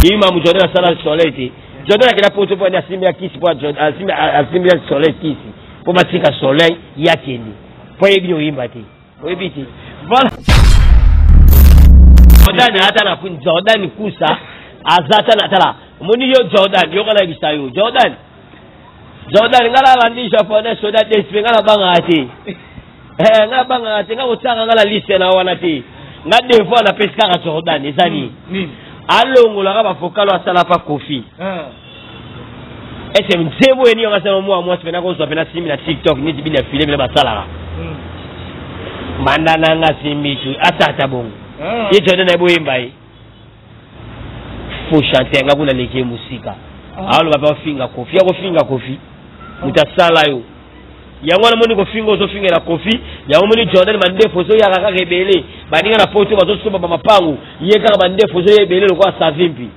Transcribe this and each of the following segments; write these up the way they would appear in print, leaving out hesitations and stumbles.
Ima Jordan asala soleil te. Jordan akenda poto mpo asimbi ya kisi mpo asimbi ya soleil kisi mpo batika soleil ye akende mpo ayebi oyimba te, oyebi te. Voilà, Jordan ata na Jordan kusa aza ata na tala omoni yo Jordan, yoka nayebisa yo Jordan. Jordan, nga nalandi japonais soda despe, nga nabangaka te, nga nabangaka te, nga kotiaka nga na liste na wana te. Nga devoir napesi kaka Jordan eza nini? Alongolaka bavokalo asala pa Kofi ese nzembo ye niyonga asala mwa mwasi mpena kozwa mpena simbi na TikTok neti bino ya file mpena basalaka mbanda nanga simbi tu asata bongo. Ye Jordan naye boyemba ye faux chanteur, nga kuna leki ye mosika. Aloba mpe afinga Kofi, akofinga Kofi moto asala yo yango wana. Moni kofinga ozofingela Kofi yango, moni Jordan mandefu ozoyaka kaka ebele, baninga na poto bazosomba bamapangu, ye kaka mandefu ozoya ebele lokola Savimpi.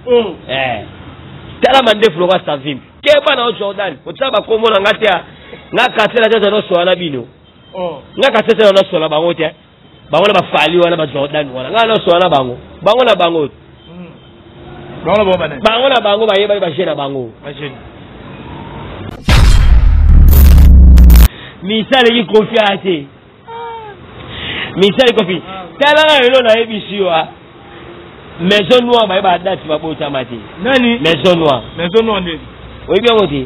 Tala mandefu lokola Savimpi, keba na yo Jordan, kotia bakombo na nga te. Nga kasela te, tonosola na bino. Nga kasela te, nosola bango te, bango na bafali wana, bajordan wana, ngai nosola na bango, bango na bango. Bango na bango bayebaki baje na bango. Misa aleki Kofi aya te, misa aleki Kofi. Talaka lelo nayebisi yo, Maison Noire bayeba date babotama te. Nani? Maison Noire. Maison Noire nde? Oyebi yango te?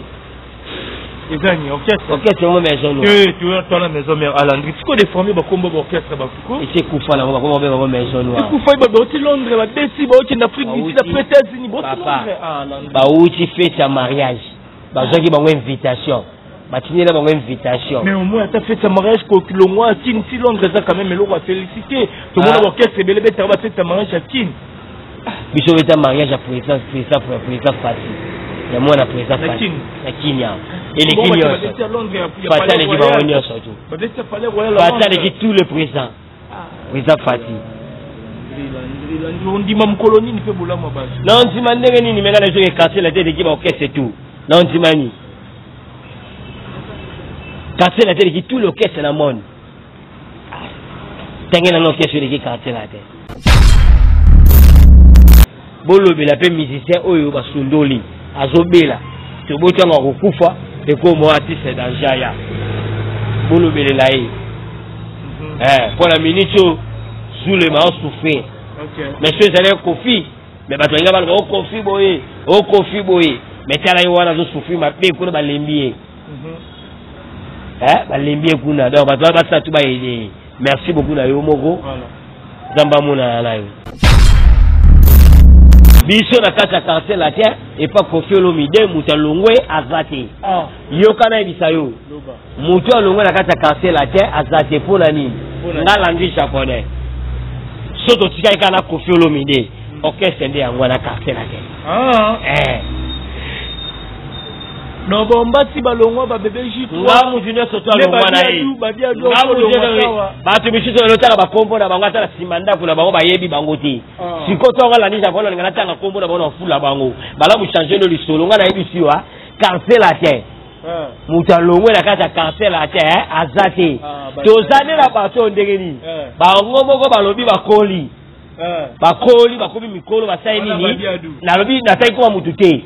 Eza ni orchestre? Orchestre yango Maison Noire. Te, tala Maison Mère alandri sikoyo déformé bakombo baorchestre bafuko. Esi ekufa nango, bakoma babenga bango Maison Noire. Ekufa, bauti Londres, babeti, baokende Afrique du Sud, après États-Unis, bauti Londres. Bauti fête ya mariage, bazwaki bango invitation, batindela bango invitation. Mais au moins ata fête ya mariage, kokilongwa Kine ti Londres eza quand même eloko ya félicité. Tomona baorchestre ebele betaka bafête ya mariage ya Kine. Biso beta mariage ya président, président, président Fati, ya mwana président Fati na Kini awa, eleki nyonso. Fati aleki bango nyonso tu. Fati aleki tout le président, président Fati. Ondima mokolo nini mpe bolamu ya bato? Na ondima ndenge nini? Menga na soki quartier la te eleki baorchestre tout, na ondima nini? Quartier la te eleki tout l'orchestre na monde. Ntange nanga orchestre eleki quartier la te. Bolobela mpe musicien oyo basundoli azobela, tobotanga akokufa ekomo artiste danger aya, bolobelela ye mpo na minute oyo Zulema asouffrir. Mais so ezali Kofi, mais bato balinga baloba okofi boye, okofi boye, mais tala ye wana azosouffrir mabe kuna, balembi ye, balembi ye kuna. Donc bato wana basala tu bayede ye. Merci beaucoup na yo moko, Nzambe amonana na yo. Biso na kati ya quartier latin epa Kofi Olomide, moto alongwe aza te. Yoka nayebisa yo, moto alongwe na kati ya quartier latin aza te. Mpo na nini? Nga langi japonais, so totikali kaka na Kofi Olomide, orchestre nde yango wana quartier latin. No, bombati balongwa, babebe J. Nga mutu nyonso to alongwa na ye, bato misusu elotaka bakombo na bango ata na nsima ndako na bango bayebi bango te. Sikoyo to nga landi japon, nalinga natanga kombo na bango na fula bango balamu change no lisolo. Nga nayebisi yo, quartier latin, moto alongwe na kati ya quartier latin aza te. Toza nde na bato oyo ndenge nini, bango moko balobi bakoli, bakoli, bakomi mikolo, basali nini. Nalobi nataki koma mutu te,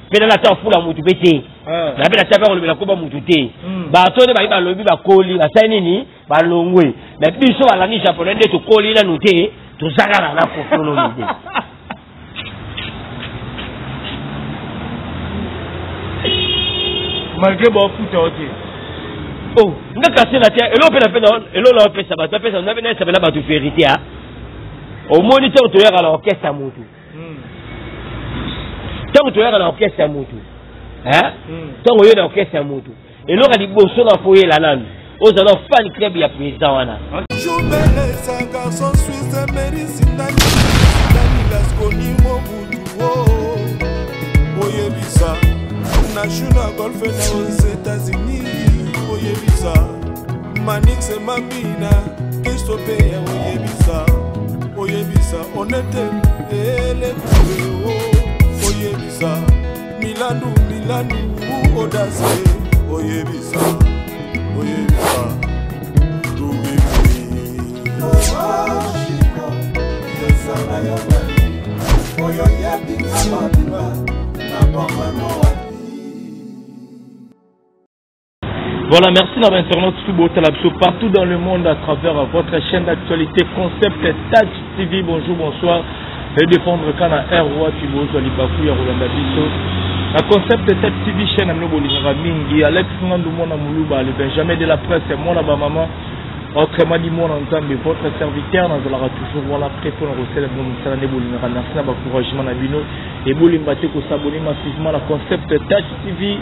mpe nana ata ofula mutu mpe te, na mpe natia mpe kolobela koba mutu te. Bato nde bayi balobi bakoli, basali nini, balongwe. Mais biso balandi japonais nde tokoli nanu te, toza kaka na Kofi Olomide. Malgré baofuta yo te? Oh, nga kasi na te eloko mpe na mpe eloko na opesa bato, napesa nayesapela bato vérité. A omoni ntango toyaka na orchestre ya motu, ntango toyaka na orchestre ya motu, ntango oye na orchestre ya motu, eloko ya liboso na foyela nanu ozala fan club ya président wana. Jubelesa garçon suisse merisindani Lasconi Mobutu oyebisa na Juna Golfe na aux États-Unis, oyebisa Manix Mambina Kristo ya oyebisa, oyebisa Onete Elekue, oyebisa Milandu Milandu Odase, oyebisa, oyebisa Rubibi. Oyo yebi nga mobimba na bomano wapi. Voilà, merci à internautes tout beau partout dans le monde à travers votre chaîne d'actualité Concept Touch TV. Bonjour, bonsoir. Et défendre Kana Air Roi Tibozo Libaku ya Rolanda Biso. La Concept Touch TV chaîne amino bolingaka mingi Alex Ngandu mwana Muluba, le Benjamin de la presse, mwana ba maman. Autrement dit mwana Nzambe, votre serviteur nazalaka toujours voilà prêt pour kosala bino mosala nde bolingaka. Merci na baencouragement na bino et bolinga te kosabonner massivement na Concept Touch TV.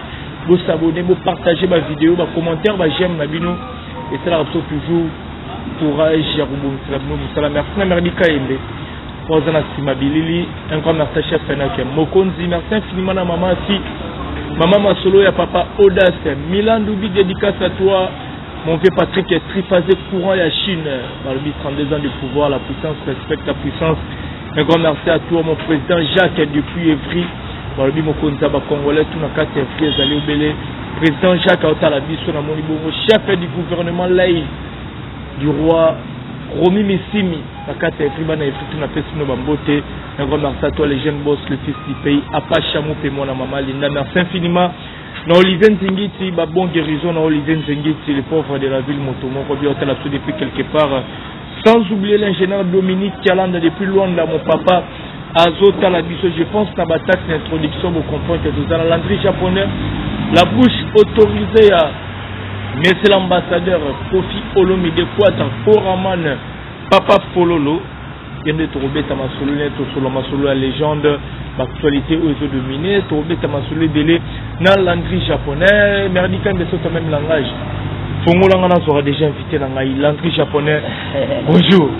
Bosabonner, bopartager bavideo, bacommentaire, baj'aime na bino esalaka biso toujours courage ya kobongisela bino mosala. Merci na Merdi Kayembe po aza na nsima bilili. Un grand merci chef Fenake Mokonzi. Merci infiniment na mama si mama masolo ya papa Audace Milan Dubi. Dédicace à toi mon vieux Patrick triphasé courant ya Chine. Balobi 32 ans de pouvoir, la puissance respecte la puissance. Un grand merci à toi mon président Jacques depuis Evry. Balobi mokonzi ya bacongolais tout na kati ya Evry ezali obele président Jacques aotala biso. Namoni bongo chef du gouvernement lay du roi Romi Missimi na kati ya Evry. Bana Evry tout, napesi bino bambote. Un grand merci à toi les jeunes boss, le fils du pays Apacha Moupe, mwana mama Linda. Merci infiniment na Olivier Nzingiti, ba bon guérison na Olivier Nzingiti, le pauvre de la ville, moto moko bi otala biso depuis quelque part. Sans oublier l'ingénieur Dominique Kialanda depuis Luanda, mon papa azotala biso. Je pense na bataxe d'introduction bocomprendre que tozala Landry Japonais, la bouche autorisée ya monsieur l'ambassadeur Kofi Olomide Kwata Koraman Papa Fololo. Ye nde tokobeta masolo ne, tosolola masolo ya légende, baactualité oyo ezodomine. Tokobeta masolo ebele na Landry Japonais. Merdi Kambe sota même langage fongolanga nazwaka déjà invité na ngai Landry Japonais. Bonjour.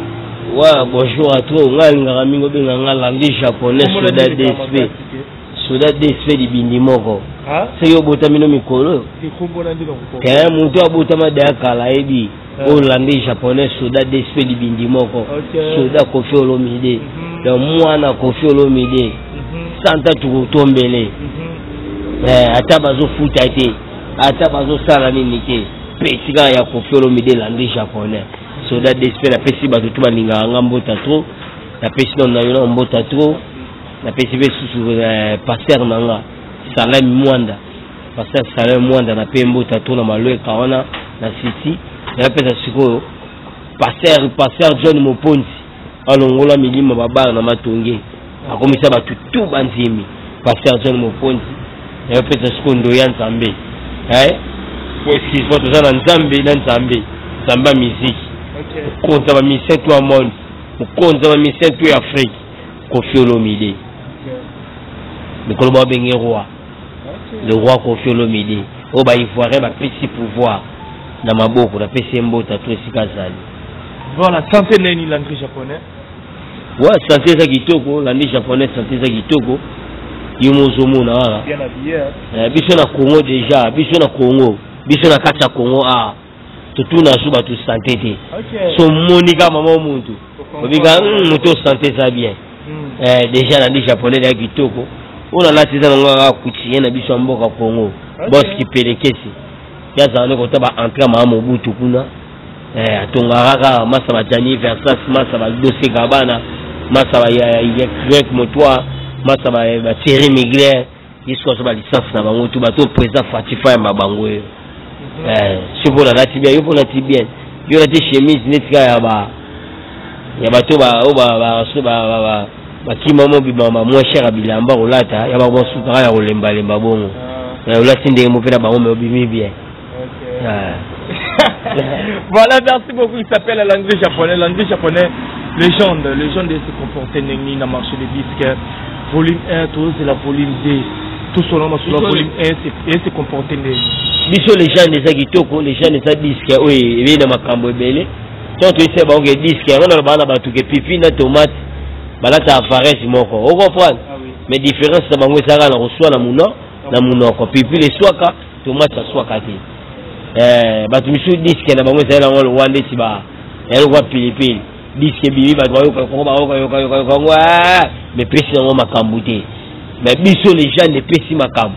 Ouais, bonjour à toi. Nga alingaka mingi obenga nga Landry Japonais, soda DSP. Soda DSP libindi moko. Soki obotami no mikolo. Te moto abotama deya kala ayebi. Oyo Landry Japonais, soda DSP libindi moko. Soda Kofi Olomide. Donc mwana Kofi Olomide. Santa tukutombele. Ata bazofuta te. Ata bazosala nini te. Pesi kaka ya Kofi Olomide Landry Japonais. Soda DSP napesi bato tu balingaka nga mbota trop. Napesi nano na yo na mbota trop. Napesi mpe susu pasteur na nga Salem Mwanda. Pasteur Salem Mwanda na pe mbota trop na malweka wana na city. Napesa sikoyo pasteur John Moponzi alongola milimo babara na matonge akomisa bato tu banzimi. Pasteur John Moponzi napesa sikoyo ndoya Nzambe. Excuse-moi, toza na Nzambe na Nzambe. Nzambe ya musique. Mokonzi ya ba musicien tout ya monde. Mokonzi ya ba musicien tout ya Afrique. Kofi Olomide. Mikolo babenge roi. Le roi Kofi Olomide. Oyo ba Ivoirien bapesi pouvoir na maboko, napesi ye mbota to esika azali. Voilà, santé neni Landry Japonais? Ouais, santé eza kitoko, Landry Japonais santé eza kitoko. Yo mozomona wana. Bien habillé. Hein? Biso na Congo déjà, biso na Congo, biso na kati ya Congo ah. Totuna so bato santé te. So monika mama muntu. Obika moto santé eza bien. Déjà Landry Japonais ya kitoko. Oyo nalati eza nango kaka couturier na biso ya mboka Congo. Boss Kipelekesi. Yazala nde kota ba entrée mama Mobutu kuna. Atongaka kaka masa ba Gianni Versace, masa ba Dossier Gabbana, masa ba ya Grec Motoir, masa ba Thierry Mugler. Yesu azo ba licence na bango tout bato président Fati Fayamba bango yo. Soki nalati bien, yo mpo nalati bien. Yo nalati chemise neti kaka ya ba ya bato ba oyo ba ba so ba ba ba bakima mo bima ba moins cher ya bilamba kolata ya bango basukaka ya kolembalemba bongo. Olati ndenge mo mpe na bango me obimi bien. Voilà, merci beaucoup. Il s'appelle Landry Japonais. Landry Japonais, légende. Légende se comporter ndenge na marché des disques. Volume 1, tout c'est la volume 2. Tout son nom sur la volume 1, c'est se comporter ndenge. Biso légende eza kitoko, légende eza disque oyo ebeli na makambo ebele. Tant que c'est bango disque, on a bana bato ke pipi na tomate balata appareil moko. On comprend? Mais différence na bango ezaka na koswa na muno, na munoko. Pipi le swaka, tomate aswaka te. Bato misusu disque na bango ezali nango lokola ndeti ba ya lokola pilipili. Disque ebimi bato bayoka yoka bayoka yoka yoka yoka yango, mais epesi yango makambo te. Mais biso légende epesi makambo.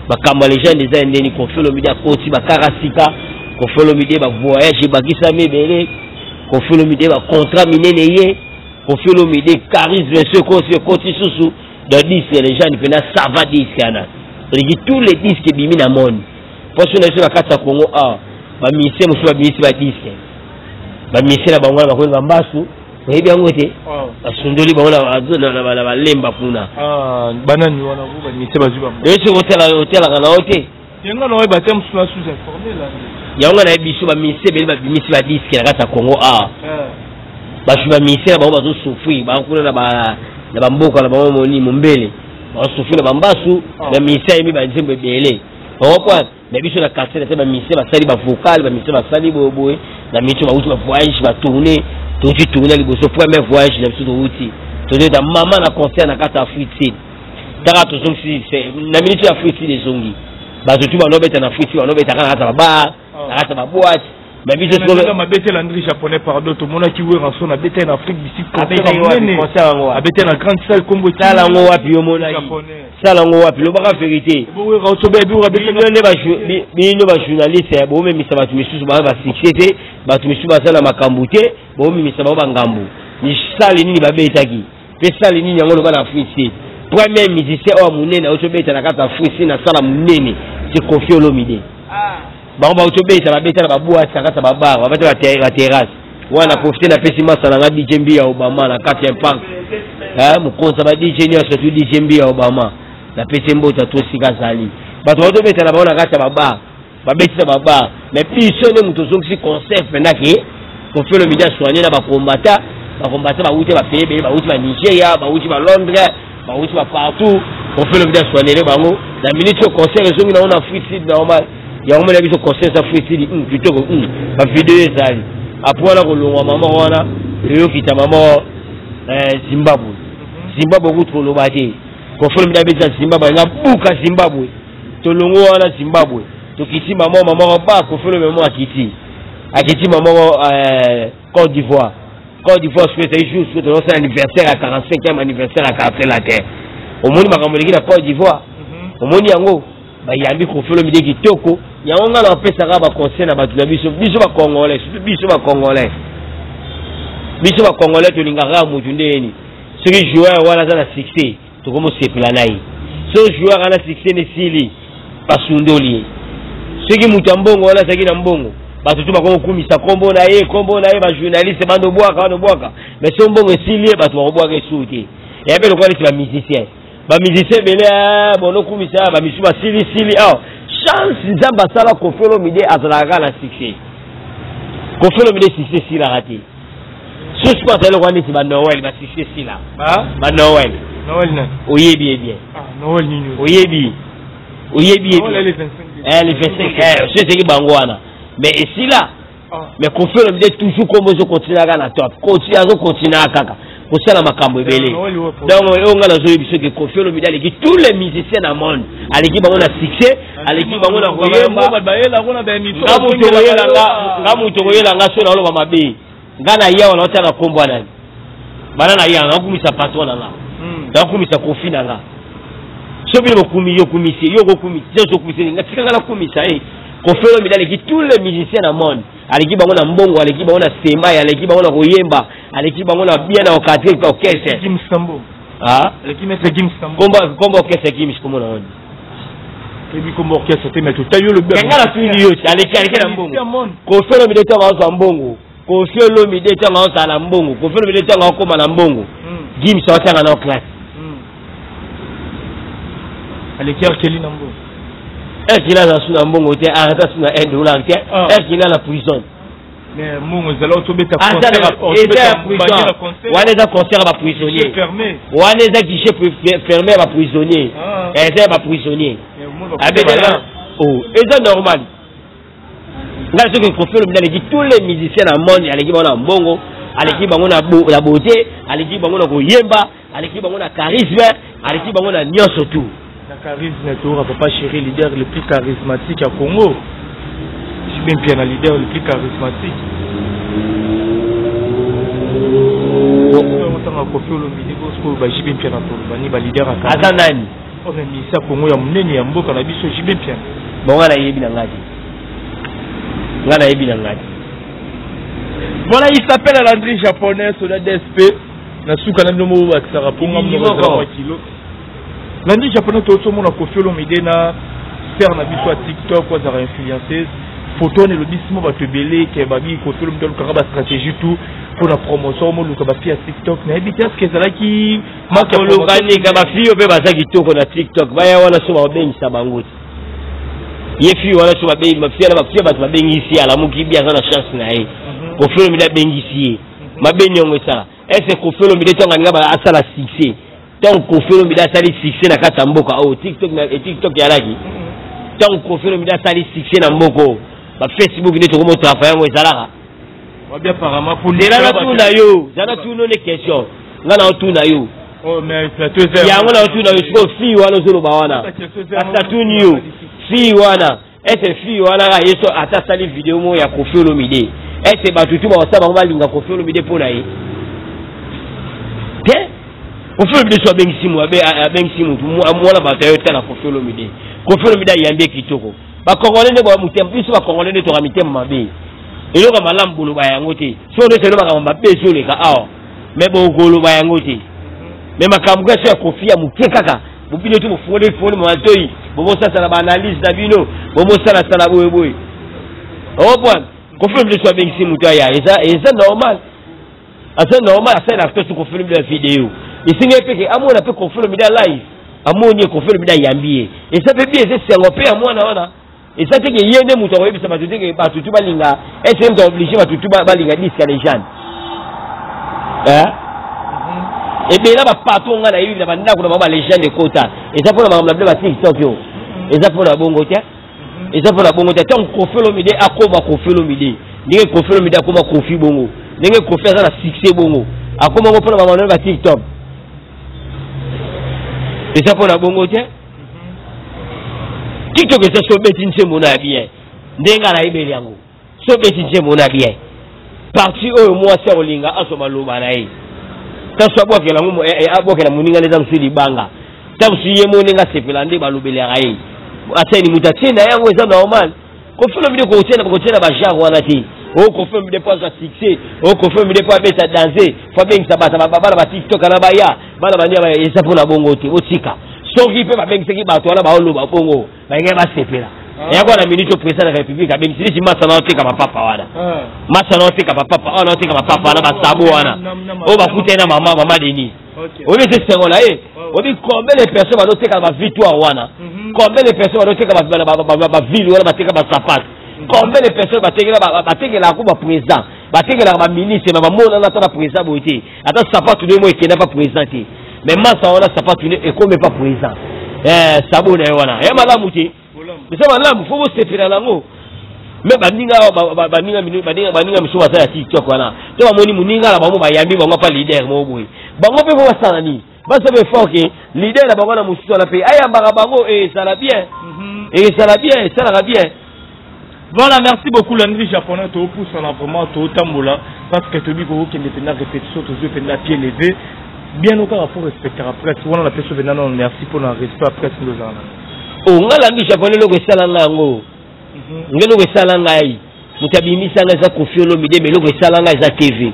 Makambo ya légende eza ndeni Kofi Olomide akoti bakara sika, Kofi Olomide ba voyage ebakisami ebele, Kofi Olomide ba contrat minene ye. Koffi Olomide charisme so ekosi ekoti susu dans disque légende mpena sava disque wana eleki tous les disques ebimi na monde. Mpo so na biso na kati ya Congo awa bamusicien mosusu babimisi badisque, bamusicien na bango wana bakoyenga mbasu, oyebi yango te, basundoli bango na balemba kuna. Banani wana bamusicien bazwi bango? Oyebi soki otalaka na yo te. Yango na oyeba te, mosusu na sous informé la. Yango nga nayebi biso bamusicien ebele babimisi badisque na kati ya Congo awa, bazwi bamusicien na bango bazosouffrir bango kuna na bamboka na bango, moni mombele bazosouffrir na bambasu. Bamusicien ayembi banzembo ebele okopoint, mais biso na quartier na te, bamusicien basali bavocal, bamusicien basali boyeboye na miso, bauti bavoyage, batourne, touti tourne liboso, premier voyage na biso, touti tozota mama na concert na kati ya Afrique Sud. Taka tozongisi na minute ya Afrique Sud, ezongi bato tu banobeta na Afrique Sud, banobeta kaka na kati ya babar, na kati ya baboite, mais biso sikoyo mabe te. Landry Japonais, pardon, tomonaki Werrason abeta na Afrique du Sud. Abetaki wapi concert yango? Wapi? Abeta na grande salle, kombo Sala yango wapi? Yo monaki sala yango wapi? Lobaka vérité. Bino nde bino bajournaliste bomemisa bato misusu baza basuccès te, bato misusu baza na makambo te, bomemisa bango bangambo. Misali nini babetaki mpe sali nini yango? Loba na Afrique Sud, premier musicien oyo monene auti obeta na kati ya Afrique Sud na sala monene, c'est Koffi Olomide. Bango bauti obeta, babeta na baboite, na kati ya babar, babeta baterrasse wana. Profite, napesi masa na nga DJ Mbi ya Obama na kati ya Impact, mokonzi ya ba DJ nyonso tu, DJ Mbi ya Obama, napesi mbota to esika azali. Bato bazobeta na bango na kati ya babar, babeti na babar, mais biso nde moto ozongisi concert mpenza ke Koffi Olomide asoigne na bakombata. Bakombata bauti bapays ebele, bauti baNigeria, bauti baLondres, bauti bapartout. Koffi Olomide asoignele bango na minute oyo concert ezongi nango na Afrique Sud normal. Yango mona biso concert eza Afrique Sud, kitoko, bavideo ezali. Apo wana kolongwa mama wana eyokita mama Zimbabwe. Zimbabwe kutu koloba te, Koffi Olomide abeti na Zimbabwe, alinga buka Zimbabwe. Tolongo wana Zimbabwe, tokiti mama mama ba Koffi Olomide mama akiti, akiti mama Côte d'Ivoire. Côte d'Ivoire soki ezali jour soki tozosala anniversaire ya 45e anniversaire ya Quartier Latin. Omoni makambo eleki na Côte d'Ivoire, omoni yango bayambi Koffi Olomide kitoko. Yango ngai na bapesaka baconseil na bato na biso, biso bacongolais, surtout biso bacongolais. Biso bacongolais tolingaka kaka motu ndeni soki joueur wana aza na succès, tokomosepela na ye. So joueur wana succès nesili, basundoli ye. Soki moto ya mbongo wana azalaki na mbongo, bato tu bakomokumisa nkombo na ye, nkombo na ye, bajournaliste bandobwaka, bandobwaka. Mais so mbongo esili ye, bato bakobwaka esusu te. Eya mpe lokola neti bamusicien, bamusicien ebele bonokumisa, bamisu basilisili awa. Chance Nzambe asala Koffi Olomide, azalaka kaka na succès. Koffi Olomide succès esilaka te. Soki sikoyo azali lokola neti banoel, basuccès esila. Banoel oyebi ye bien, oyebi, oyebi ye bien, le 25 so ezalaki bango wana, mais esila. Mais Koffi Olomide toujours kombo ezokontinue kaka na top, azokontinue kaka kosala makambo ebele. Donc oyo ngai nazoyebi, soki Koffi Olomide aleki tous les musiciens na monde, aleki bango na succès, aleki bango na koyemba. Nga moto koyela nga so naoloba mabe, nga na yawa naotanga nkombo ya nani bana na yawa, naokumisa patron na nga, naokumisa Koffi na nga. So bino bokumi, yo okumisi, yo okokumisa, yo ozokumisa nga, tika nga nakumisa ye. Koffi Olomide aleki tous les musiciens na monde, aleki bango na mbongo, aleki bango na sema, aleki bango na koyemba, aleki bango na bien na orchestre, orchestre. Kombo orchestre Gims, kombo na wani? Ebi kombo orchestre te, mais totali yo lobi. Nga natuni yo ti aleki, aleki na mbongo. Koffi Olomide ntango azwa mbongo, Koffi Olomide ntango azala na mbongo, Koffi Olomide ntango akóma na mbongo, Gims aotanga na classe. Aleki Arkeli na mbongo? Erkeli aza su na mbongo te, arata su na $1 te. Erkeli na prison. Mbongo ezala, otobeta. Eza ya prison wana, eza concert ya baprisonnier wana, eza guichet fermé ya baprisonnier, eza ya baprisonnier. Eza normal. Ngai soki Koffi Olomide aleki tous les musiciens na monde, aleki bango na mbongo, aleki bango na beauté, aleki bango na koyemba, aleki bango na charisme, aleki bango na nyonso tout. Na charisme, toyoka Papa Chéri, leader le plus charismatique ya Congo, JB Mpiana, leader le plus charismatique. Otanga Koffi Olomide, bosikoyo ba JB Mpiana, tolobani baleader. Aza nani? Oyo misa Congo ya monene ya mboka na biso, JB Mpiana. Bon, nga nayebi na ngai te, nga nayebi na ngai te. Voilà, il s'appelle Landry Japonais, soldat DSP. Na suka na bino moko bakisaka mpo nga moko kilo. Landry Japonais, tozomona Koffi Olomide na sœur na biso ya TikTok, azalaka influenceuse. Photo wana elobisi mo bato ebele ke babi Koffi Olomide alukaka bastratégie tout mpona promotion, omoluka bafille ya TikTok. Nayebi te, est-ce ezalaki Kolukanika bafille mpe baza kitoko na TikTok, baya wana so babengisa bango te. Ye fille wana so babengi bafille na bafille, bato babengisi ye, alamuki bi aza na chance na ye. Koffi Olomide abengisi ye, mabe niongo esala ese Koffi Olomide ntango alinga asala succès, ntango Koffi Olomide asali succès na kati ya mboka oyo, TikTok na TikTok yalaki. Ntango Koffi Olomide asali succès na mboka oyo, bafacebook nde tokomotrafa yango ezalaka. Wabi apparemment Zela, natuna yo, zala tuna ne question nga na otuna yo. Yango na otuna yo sikoyo, fille wana ozoloba wana, kasi natuni yo, fille wana, ese fille wana kaka ye so ata asali video moko ya Koffi Olomide, ese bato tu bakosala bango balinga Koffi Olomide mpo na ye te? Koffi Olomide so abengisi abengisi mutu mwana bato ayo tala Koffi Olomide, Koffi Olomide ayambi ye kitoko. Bakongole nde boya motema, biso bakongole nde toka mitema mabe. Eloko ya malamu boloba yango te. So nde selo makambo mabe ezoleka awa, me bokoloba yango te. Me makambo kaka so ya Koffi ya moke kaka, bobino te, bofungoli fungoli matoi, bobosalasala baanalyse na bino, bobosalasala boyeboye. Oprendre Koffi Olomide so abengisi moto aya, eza normal, aza normal. Asalelaka to so Koffi Olomide ya video, esengi ye mpe ke amona mpe Koffi Olomide ya live, amoni ye, Koffi Olomide ayambi ye, eza mpe bi eza esengo mpe ya mwana wana. Eza te ke ye nde moto akoyebisa bato te ke bato tu balinga ese moto aoblige bato tu balinga disque ya légende. Ebela bapatron ngai nayebi na bandako na bango balégende ekota, eza mpona makambo na bino batiktok yo, eza mpona bongo te, eza mpona bongo te. Ntango Koffi Olomide akoma Koffi Olomide, ndenge Koffi Olomide akoma Koffi bongo, ndenge Koffi aza na succès bongo, akoma ngo mpona makambo na bino batiktok? Eza mpona bongo te. TikTok eza so obeti nzembo na ya bien, ndenge nayebeli yango, so obeti nzembo na bien, parti oyo mwasi akolinga azwa maloba na ye, taso abwakela yango, abwakela moninga nde eza mosusu libanga, ta mosusu ye mo ndenge asepela nde balobelaka ye, asali moto atie na yango, eza normal. Koffi Olomide kotie na bagenre wana te. O Koffi Olomide mpo azwa succès, o Koffi Olomide mpo abeta danse, fo abengisa bato bana batiktok na baya bana bania, eza mpona bongo te. Botika, soki mpe babengisaki bato wana baoloba bongo, balingai basepela. Eyako na minute président de la République abengisi neti masa na oteka bapapa wana, masa na oteka bapapa wana, oteka bapapa wana, basabo wana oyo bakutani na mama Denise, oyebi ese esengo na ye. Oyebi combien de personnes bazoteka na bavictoire wana? Combien de personnes bazoteka baville wana, bateka basapate? Combien de personnes batekelaka ko baprésident, batekelaka baministre, ma bamonana ata na président boye te, ata sapatu nde mo ekenda pa président te. Mais masa wana, sapatu nde ekomi pa président, sabo na ye wana ya malamu te, eza malamu, fo bosepela nango. Me baninga baninga misusu baza ya TikTok wana to bamoni moninga na bango bayambi bango pa leader moko boye, bango mpe po basala nini? Basala effort ke leader na bango na mosusu wana mpe ayambaka bango, ezala bien, ezala bien, esalaka bien. Voilà, merci beaucoup Landry Japonais, topusana vraiment, totambola parce que tobi kokende mpenza répétition, tozwi mpenza pied levé. Bien, okaka faut respecter la presse wana, na peso mpenza nano merci mpona respect ya presse nde ozala na. O nga Landry Japonais, eloko esala nga yango, nge eloko esala ngai, moto abimisa nga eza Koffi Olomide, mais eloko esala nga eza TV.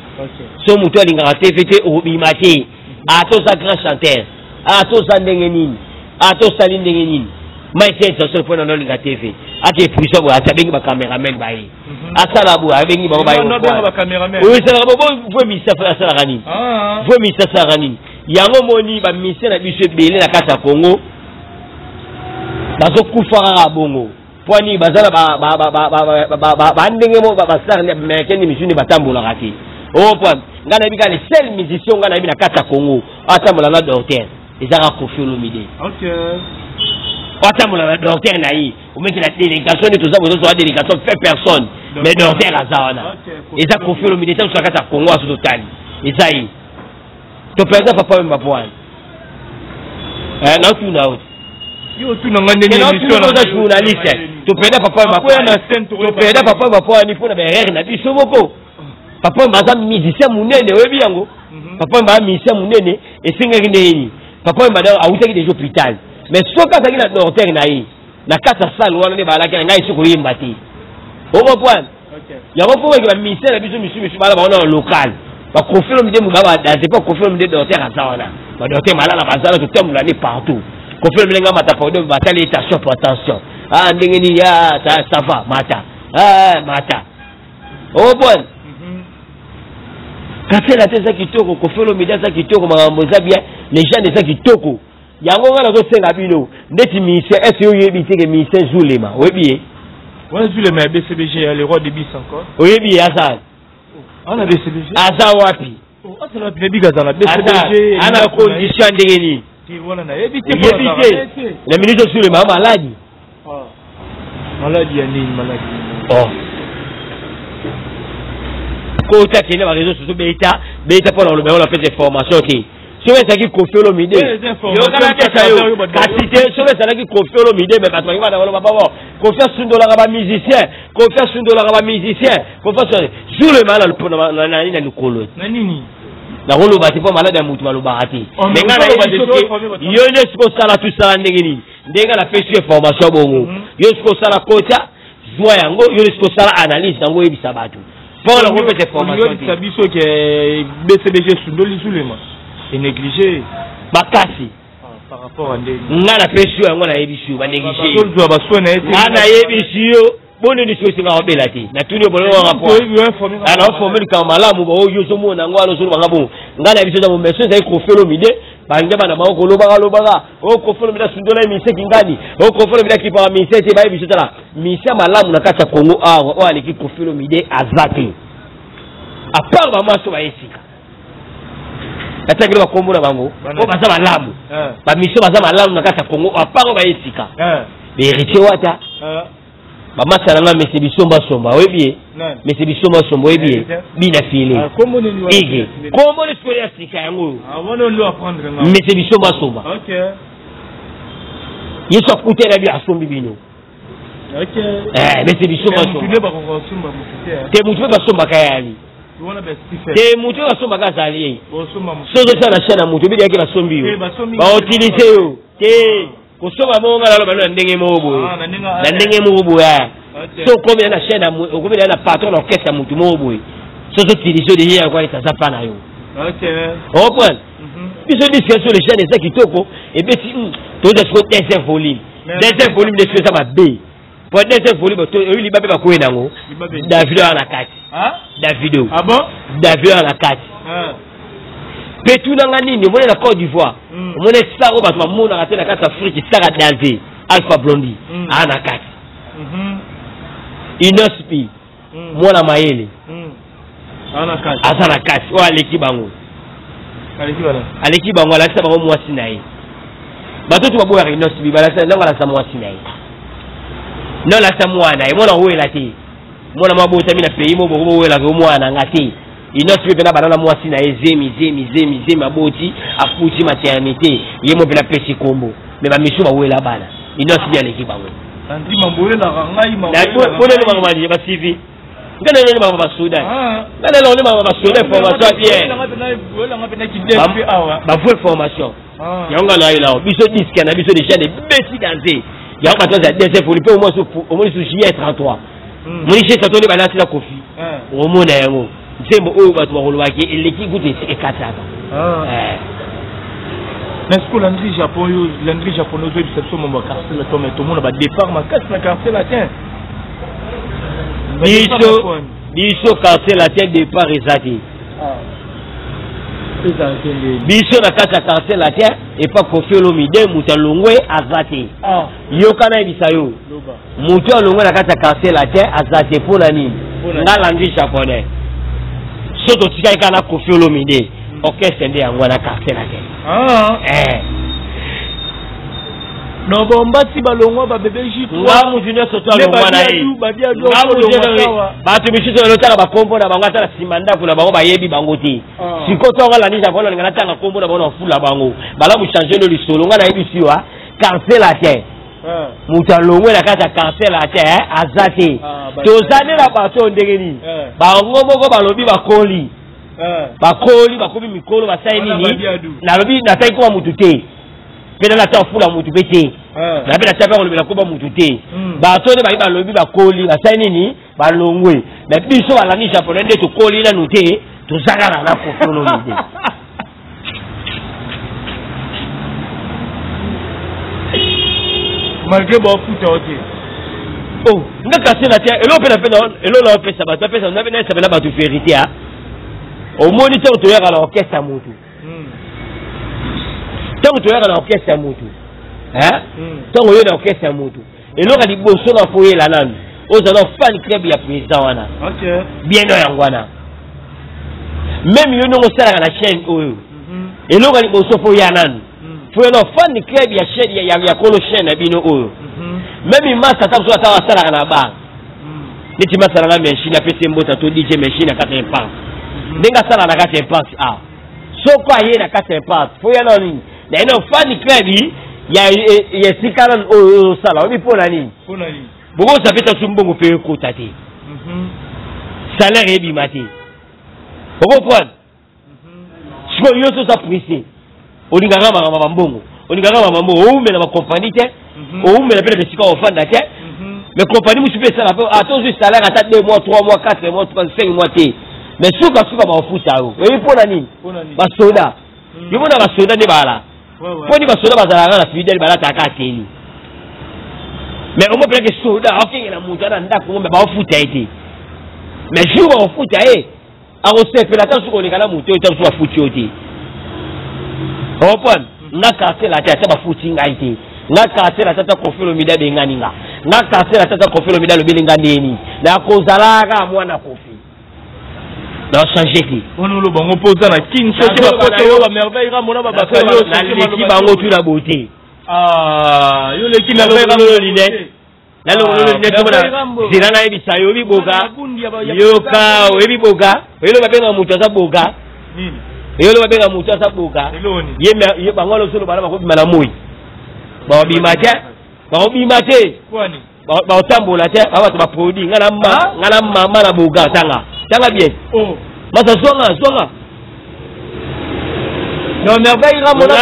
So moto alingaka TV te, okobima te. Ata oza grand chanteur, ata oza ndenge nini, ata osali ndenge nini, Mike Sensation mpo na olinga TV, ake prison boye, ati abengi bacameraman baye, asala boye, abengi bango baye. Oyo esalaka bo misa, asalaka nini? Vo misa asalaka nini? Yango moni bamise na biso ebele na kati ya Congo bazokufa kaka bongo. Mpo nini? Baza na bandenge mo bastar américain nde misu nde batambolaka te. Opo ngai nayebi kaka le seul musicien ngai nayebi na kati ya Congo atambola na docteur, ezaka Koffi Olomide. Atambola na docteur na ye, omeki na délégation nde toza bozozoa délégation fait personne, mais docteur aza wana, eza Koffi Olomide. Eza mosu na kati ya Congo aso totali, eza ye. Topeza Papa Wemba po wana natuna yo. Yo otuna nga ndenge oza journaliste. Topeda Papa Wemba, topeda Papa Wemba po wani? Mpona baerreur na biso moko. Papa Wemba aza musicien monene, oyebi yango. Papa Wemba aza musicien monene, esengaki ndenge nini? Papa Wemba awutaki déjà hôpital, mais soki azalaki na docteur na ye na kati ya salle wana nde balaki na ngai, soki koyemba te, okomprendre yango. Mpo oke bamusicien na biso misu misu bala bango na local. Ba Koffi Olomide moba badanse mpo Koffi Olomide docteur aza wana, badocteur Malala bazala, totambola ne partout. Koffi Olomide nga mata podium, batali tension po attention, ah, ndenge nini? Ah, ça va, mata. Ah, mata obone. Quartier Latin eza kitoko, Koffi Olomide aza kitoko, makambo eza bien, légende eza kitoko. Yango ngai nazosenga bino ndeti musicien ese oyebi te ke musicien Zulema, oyebi ye? Wana Zulema ya BCBG, ya le roi de bis encore. Oyebi ye aza? Ana BCBG. Aza wapi? Azala wapi? Nayebi aza na BCBG. Ana condition ya ndenge nini? Wana nayebi te. Oyebi te? Na minute Zulema maladi. Maladi ya nini? Maladi? Oh, kota, kende baréseau sociaux, beta beta mpo na koloba yango na pesa information te. Soki ezalaki Koffi Olomide, yokana pesa yo kasi te. Soki ezalaki Koffi Olomide, me bato bangi bana baloba babo Koffi asundolaka bamusicien, Koffi asundolaka bamusicien, Koffi Zulema nani na likolo. Na nini? Nakoloba te mpo maladi ya motu balobaka te. Me ngai nayebi soki yo nde soki osala tosala ndenge nini, ndenge napesi yo information bongo, yo soki osala kota zwa yango, yo nde soki osala analyse yango, oyebisa bato mpo na kopesa information te. Biso ke BCBG esundoli Zulema, enéglige. Makasi. Par rapport à ndenge? Nga napesi yo yango, nayebisi yo banéglige. Ozwa basoin na ye te. Nga nayebisi yo bonini soki esengaka obela te, natuni yo bolongaka naforme likambo malamu baoyo ozomona yango wana, ozolobanga bongo. Ngai na biso eza momeso ezali Koffi Olomide, bange bana bango kolobaka lobaka o Koffi Olomide asundola ye mise kingani, o Koffi Olomide akipaka mise te. Bayebi biso, tala mise malamu na kati ya Congo awa oyo aleki Koffi Olomide aza te, à part bamasi oyo baye sika natiakeli bakombo na bango oyo baza malamu. Bamission baza malamu na kati ya Congo, à part oyo baye sika, bahéritier Wata, bamasa na nga mese bisombasomba, oyebi ye? Mese bisombasomba, oyebi ye? Bina file ige kombo ni sikoyo ya sika yango oyo, mese bisombasomba. Yesu akutela bi asombi bino mese bisombasomba te. Mutu mpe basombaka yali te, mutu mpe basombaka azali ye. Soki ozosala na chaine ya mutu, obidi yaki basombi yo, bautilize yo te. Kosomba bongo, nga naloba na ndenge moko boye, na ndenge moko boye, so okomi na chaîne, okomi na patron na orchestre ya mutu moko boye, so ozotilize deja yango wana aza pa na yo, ocomprendre? Biso disque so le chaîne eza kitoko, ebeti toza siko deuxième volume. Deuxième volume nde siko eza mabe po deuxième volume oyo libabe bakoye nango, Davido wana na kati, Davido, Davido wana na kati. Mpe tunanga nini omoni na Côte d'Ivoire, omoni star oyo bato bamonaka te na kati ya Afrique, star danger, Alpha Blondy aa na kati, Innoss'B mwana mayele aza na kati, oyo aleki bango, aleki bango, alakisa bango mwasi na ye. Bato to baboyaka Innoss'B, balakisa ndenge alakisa mwasi na ye, nde alakisa mwana ye, mwana owela te, mwana mwa botami na pays mo boko bowelaka yo mwana na nga te. Innoss'B mpe na bana na mwasi na ye, zemi zemi zemi zemi, aboti, afuti maternité, ye mo mpe napesi kombo. Me bamisu bawela bana, Innoss'B aleki bango. Ponelo makambo basivi nga naloni makambo basoda, nga naloni makambo basoda, information bien, bavue information yango nga nayela biso disque na biso déjà ebeti danse yango. Bato aza deuxième volume mpe omoni su juillet 33, moni juillet 33 nde balati na Koffi, omona yango nzembo oyo bato bakolobaki eleki kutu ekataka. Mais sikoyo Landry Japon, oyo Landry Japon ozoyebisa biso mambo ya Quartier Latin, mais tomona badépart makasi na Quartier Latin. Biso Quartier Latin départ eza te. Biso na kati ya Quartier Latin epa Koffi Olomide, moto alongwe aza te. Yoka, nayebisa yo, moto alongwe na kati ya Quartier Latin aza te. Mpo na nini? Nga Landry Japonais, so totikali kaka na Koffi Olomide, orchestre nde yango wana Quartier Latin. No bombati balongwa babebe J. Nga mutu nyonso to alongwa na ye, bato misusu balotaka bakombo na bango, ata na nsima ndako na bango bayebi bango te. Sikoyo to anga Landry Japon nalinga natanga kombo na bango na fula bango balamu change no lisolo. Nga nayebisi yo, Quartier Latin, moto alongwe na kati ya Quartier Latin aza te. Toza nde na bato oyo ndenge nini, bango moko balobi bakoli, bakoli, bakomi mikolo, basali nini. Nalobi nataki koma mutu te, mpe nana ata ofula mutu mpe te, na mpe natia mpe kolobela koba mutu te. Bato nde bayi balobi bakoli, basali nini, balongwe. Me biso balandi Japonais nde tokoli nanu te. Toza kaka na Koffi Olomide. Malgré baofuta yo te. Oh, nga kasi na te eloko mpe na mpe eloko na opesa bato apesa na esapela bato verité a omoni ntango toyaka na orchestre ya motu, ntango toyaka na orchestre ya motu, ntango oye na orchestre ya motu, eloko ya liboso na foyela nanu ozala fan club ya président wana. Bien oyo yango wana, même yo ndongo osalaka na chaîne oyo, eloko ya liboso fo ya nanu fo ya na fan club ya chaîne ya kolo chaîne na bino oyo. Même masa ata mosusu ata asalaka na bar neti masa nanga machine apesi mbota to DJ machine na kati ya impasse, ndenge asalaka na kati ya impasse a soko aye na kati ya impasse, fo ya nano nini na ye na fan club ya esika nanu oyo osala. Oyebi mpo na nini? Bokosa mpe tasu mbongo mpe ekota te, salaire ebima te, okoprendre. Sikoyo yo toza pressé, olingaka makambo bambongo, olingaka makambo mbongo, oumela bacompagnie te, oumela mpe na bisika ofanda te. Mais compagnie mosusu mpe esala mpe ata ozwi salaire ata 2 mois, 3 mois, 4 mois, 5 mois te, mais sukasuka baofuta yo. Oyebi mpo na nini? Basoda, yo mona basoda nde bala mponi basoda bazalaka na fidèle, balataka ateni. Mais omo mpenake soda akengela moto ana ndako mais baofuta ye te. Mais jour baofuta ye, akosepela ata soki oleka na moto oyo ta mosusu bafuti yo te. Comprendre nga, quartier latin ata bafuti ngai te, nga quartier latin ata Koffi Olomide abengani nga, nga quartier latin ata Koffi Olomide alobeli nga ndeni, nakozalaka mwana Koffi, na change te. Wana oloba ngo mpo oza na Kini, soki bakote oyo bamerveille ramona babakali. Naleki bango tu na beauté. Yo leki merveille Rambo line, nalongololo line tomona nzela nayebisa yo. Oyebi boga, yoka, oyebi boga, oyelo babenga moto aza boga, eyolo babenga moto aza boga ye. Bango wana ozoloba na bakobima na moi, bakobima te, bakobima te, bakotambola te, ba bato baproduit. Nga na mama na boga, tanga, tanga bien. Masa zwanga zwanga. Non, merveille Ramona.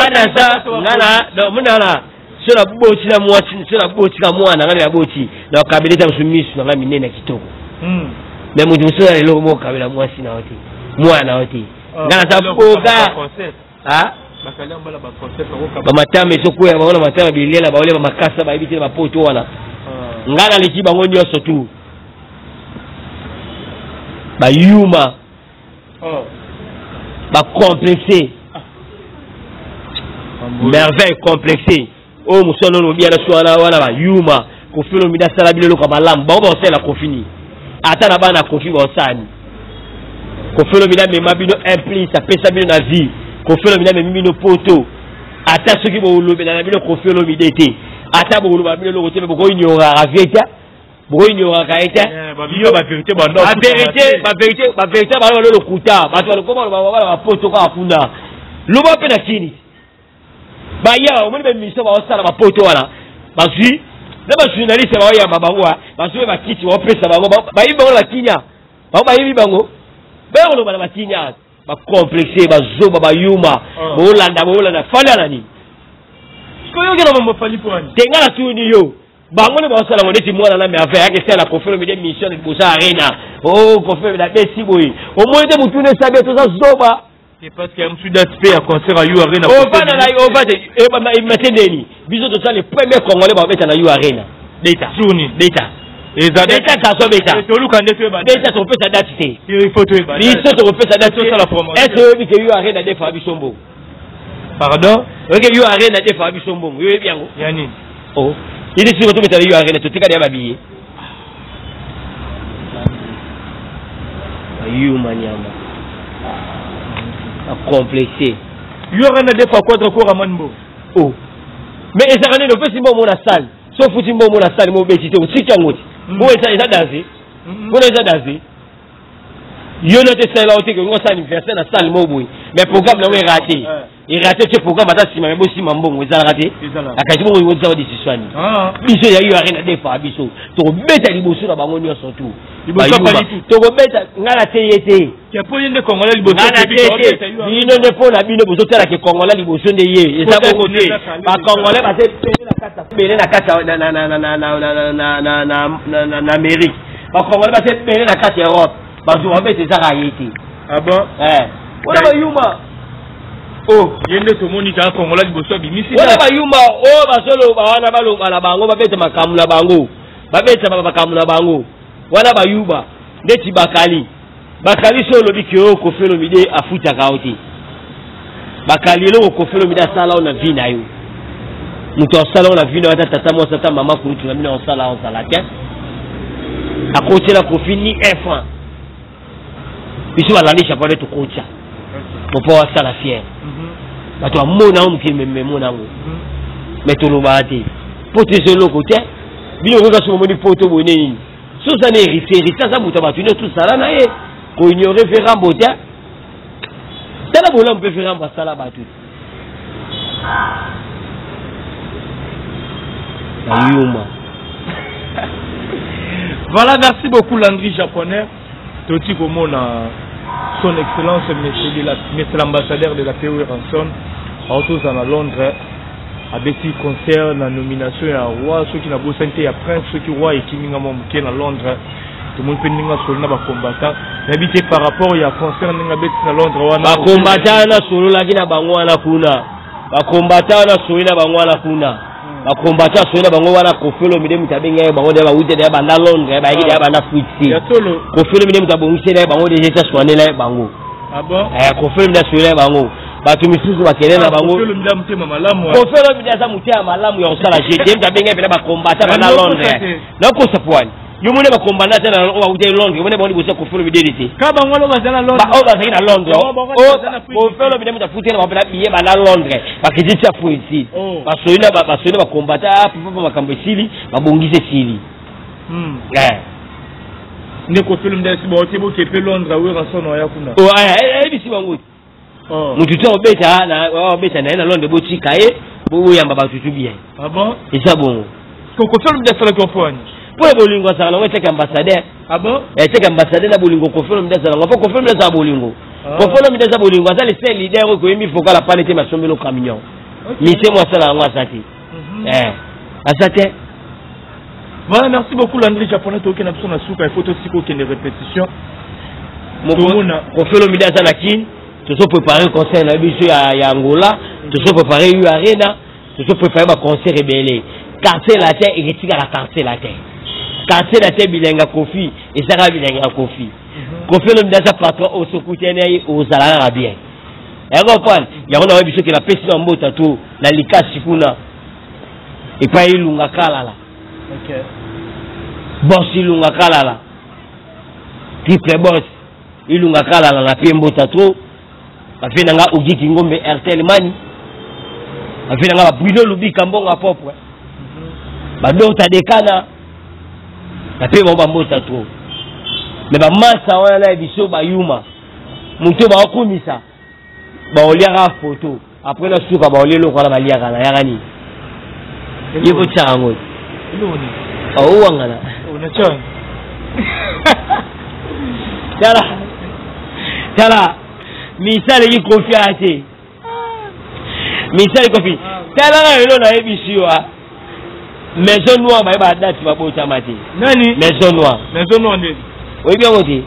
Nga na munana so naboti na mwasi, so nabotika mwana nga naboti na kabela eza mosu misu na nga minene ya kitoko. Mais moto mosusu na eloko moko kabela mwasi na yo te, mwana na yo te. Nga naza boga, bamatama ezokwea bango na matama, bilela baolia bamakasa, bayebi te na bapoto wana. Nga naleki bango nyonso tu, bayuma, bacomplexe. Merveille complexe oyo mosu anono obiana so wana wana, bayuma. Koffi Olomide asala bino eloko ya malamu, bango bakosalela Koffi nini? Ata na bana Koffi baosala nini? Koffi Olomide amema bino un plus, apesa bino na vie. Koffi Olomide amemi bino poto. Ata soki bolobela na bino Koffi Olomide te, ata bokoloba bino eloko te, me bokoignoraka vie te, bokoignoraka ye te. Bavérité. Bavérité, bavérité, bavérité balo balo lokuta. Bato balokoma bala bapoto kaka kuna, loba mpe na kini baya. Omoni baémission baosala bapoto wana, bazwi na bajournaliste baoyamba bango, bazwi mpe bakiti baopesa bango, bayebi bango na bakinya, bango bayebi bango, baya koloba na bakinya. Bacomplexe, bazoba, bayuma. Boolanda, boolanda Fally ana nini? Koyokela mambo Fally mpo wani. Te, nga natuni yo, bango nde baosala ngo neti mwana na merveille ayaki esala Koffi Olomide mission na liboso ya arena. O Koffi Olomide abesi boye, omoni te motuna esabi toza zoba. Parce que mosu date mpe ya concert ya U Arena. Ovanda na ova te, mate ndeni biso tosala le premier Congolais babeta na U Arena. Beta. Journée. Beta. Eza. Beta garçon, beta. Toluka nde toyeba. Beta, tokopesa date te. Il faut toyeba. Biso tokopesa date. Tosala promotion. Est oyebi ke U Arena defaka biso mbongo? Pardon? Oyebi U Arena defaka biso mbongo? Yo oyebi yango? Ya nini? Oh, ili siko tobeta na U Arena, totikali ya babiye bayuma nyama acomplexe. U Arena defa quadre koramani mbo. Oh, mais ezalaka nini? Opesi mbongo na salle, so ofuti mbongo na salle mo, obeti te, otiki yango te. Oyo eza danger mpona eza danger. Yo na te esalela yo te ke olingi osala anniversaire na salle mo boye, mais programme nango eraté, eraté tie programme ata nsima, me bosima mbongo ezalaka te. Akati bongo ozala décision ani? Biso ya U Arena defaka biso, tokobeta liboso na bango nyonso tu, tokobeta. Ngai na te ye te. Po ye nde Congolais liboso. Ngai na te te, bino nde mpo na bino bozotalaka Congolais liboso nde ye. Eza bongo te. Bacongolais baza ebele na kati na Amérique, bacongolais baza ebele na kati ya Europe, bazwa babeta, ezaka ye te. Ah bon? Eh. Wana bayuma. Oh, ye nde tomoni kaka Kongola liboso abimisi. Wana bayuma oyo bazoloba wana baloba na bango babeta makambo na bango. Babeta makambo na bango. Wana bayuba ndeti bakali. Bakali so olobi ke oyo Koffi Olomide afutaka yo te. Bakali eloko Koffi Olomide asala yo na vie na yo. Moto asala yo na vie na yo ata tata mwasi ata mama kulutu na bino asala yo ozala te. Akotela Koffi ni un franc. Biso balandi japonais tokotya. Mopo asala fier. Bato bamona yango mokili mememona yango. Mais tolobaka te. Poto eza eloko te. Bino okoka soki omoni poto boye nini? So oza na héritier, héritier aza moto ya bato nyonso tosala na ye. Koignore Verambo te. Tala bolamu mpe Verambo asala bato. Bayuma. Voilà, merci beaucoup Landry Japonais. Toti komona son excellence monsieur de la monsieur l'ambassadeur de la PO Ranson aotoza na Londres abeti concert na nomination ya roi soki nabosani te ya prince soki roi ekimi nga mwa moke na Londres tomoni mpe ndenge asoli na bacombattant nayebi te par rapport ya concert ndenge abeti na Londres wana bacombattant wana asololaki na bango wana kuna bacombattant wana asoli na bango wana kuna bacombattant asoli na bango wana Koffi Olomide moto abengi ye bango deya bawuti deya banda Londres bayaki deya banda Afrique ya solo Koffi Olomide moto abongiseli ye bango deja eti aswanela ye bango. Ah bon? Eh, Koffi Olomide aswanela ye bango bato misusu bakende na bango. Koffi Olomide motema malamu. Koffi Olomide aza motema malamu ya kosala jeu moto abengi ye mpena bacombattant banda Londres nakosa pwani yo moni bacombattant te oyo bawuti Londres omoni bango liboso ya Koffi Olomide te ka bango wana bazala na Londres oyo bazalaki na Londres Koffi Olomide moto afuti na bango mpena biye banda Londres bakiti ti Afrique basoli na basoli na bacombattant papa makambo esili babongisi esili. Nde Koffi Olomide asi baotie boke mpe Londres Werrason oya kuna ayebisi bango motu te obeta obeta na ye na Londres botika ye boyamba bato tu bien. Ah bon? Eza bongo. Koffi Olomide asalaki mpo nini? Mpo na bolingo azalaka nango etaki ambassadeur. Ah bon? Etaki ambassadeur na bolingo Koffi Olomide azalaka nango mpo Koffi Olomide azala bolingo. Koffi Olomide aza bolingo aza le seul leader oyo koyembi vocal apale te masombelo camion. Mise mo asala yango aza te. Aza te. Voilà, merci beaucoup Landry Japonais toke na biso na suka il faut tosika okende répétition. Koffi Olomide aza na Kin, tozo préparer concert na biso ya Angola, tozo préparer U Arena, tozo préparer ba concert ebele. Quartier latin eketikaka quartier latin. Quartier latin bilenga Koffi, ezaka bilenga Koffi. Koffi Olomide aza patron oyo sokutene ye ozala kaka bien. Yango comprendre, yango na biso ke napesi na mbota to na likasi kuna. Epai ilunga kalala. Boss ilunga kalala. Triple boss ilunga kalala na pie mbota trop. Bafe nanga Ogi Kingombe Airtel Mani. Bafe nanga ba Bruno Lubika mbongo propre. Ba Dota Dekana. Na pie bango ba mbota trop. Mais ba masa wana na biso ba yuma. Muto ba okumisa. Ba oliaka photo. Après na suka ba olielo kwa ba liaka na yaka ni. Yeko tsango. Oh wangana. Ona tsango. Tala. Tala. Misale ki Koffi ate. Misale Koffi. Tala na lelo na yebisi yo. Maison noire ba ba date ba botama te. Nani? Maison noire. Maison noire nde. Oyebi yango te?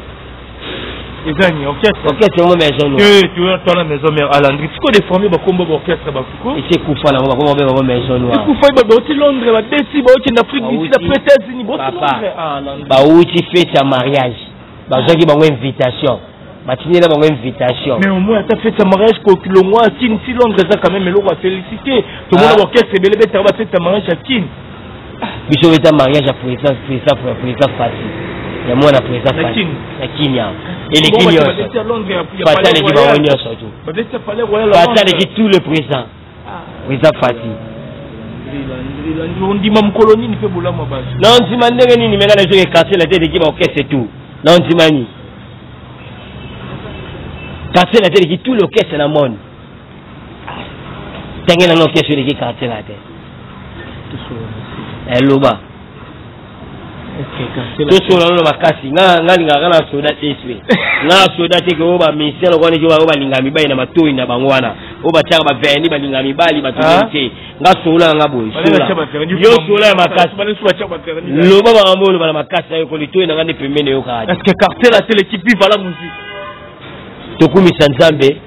Ezani orchestre. Orchestre ngo maison noire. Eh, tu vois toi la maison mère Alandri. Tu connais former ba kombo ba orchestre ba fuko? Et c'est kufa na ba kombo ba maison noire. Kufa ba ba Londres ba beti ba oti na Afrique du Sud après États-Unis ba Londres. Ah Landry. Ba uti fête ya mariage. Ba zaki bango invitation. Ba tinela bango invitation. Mais au moins ata fête ya mariage ko kilongwa Kin ti Londres ça quand même eloko à féliciter. Tout le monde orchestre belebe ta ba fête ya mariage ya Kin. Biso beta mariage ya président président président Fati. Ya mwana président Fati. Ya Kenya. Et les Kenyans. Fati aleki bango nyonso tu. Fati aleki tout le président. Président Fati. Ondima mokolo nini mpe bolamu ya bato? Na ondima ndenge nini menga na soki quartier la tete ki ba orchestre tout. Na ondima nini? Quartier la tete ki tout l'orchestre na monde. Tenge na orchestre eleki quartier la tete. Eloba. Tosola nono makasi nga nga lingaka na soda te swe nga soda te ke oyo ba ministère lokola neti oyo balinga mibali na matoi na bango wana oyo batiaka ba vernis balinga mibali bato te nga sola nga boye sola yo sola ya makasi loba makambo oyo oloba na makasi nayo kolitoi na nga nde pembeni eyokaka te. Est-ce que quartier la télé qui vive à la musique? Tokumisa Nzambe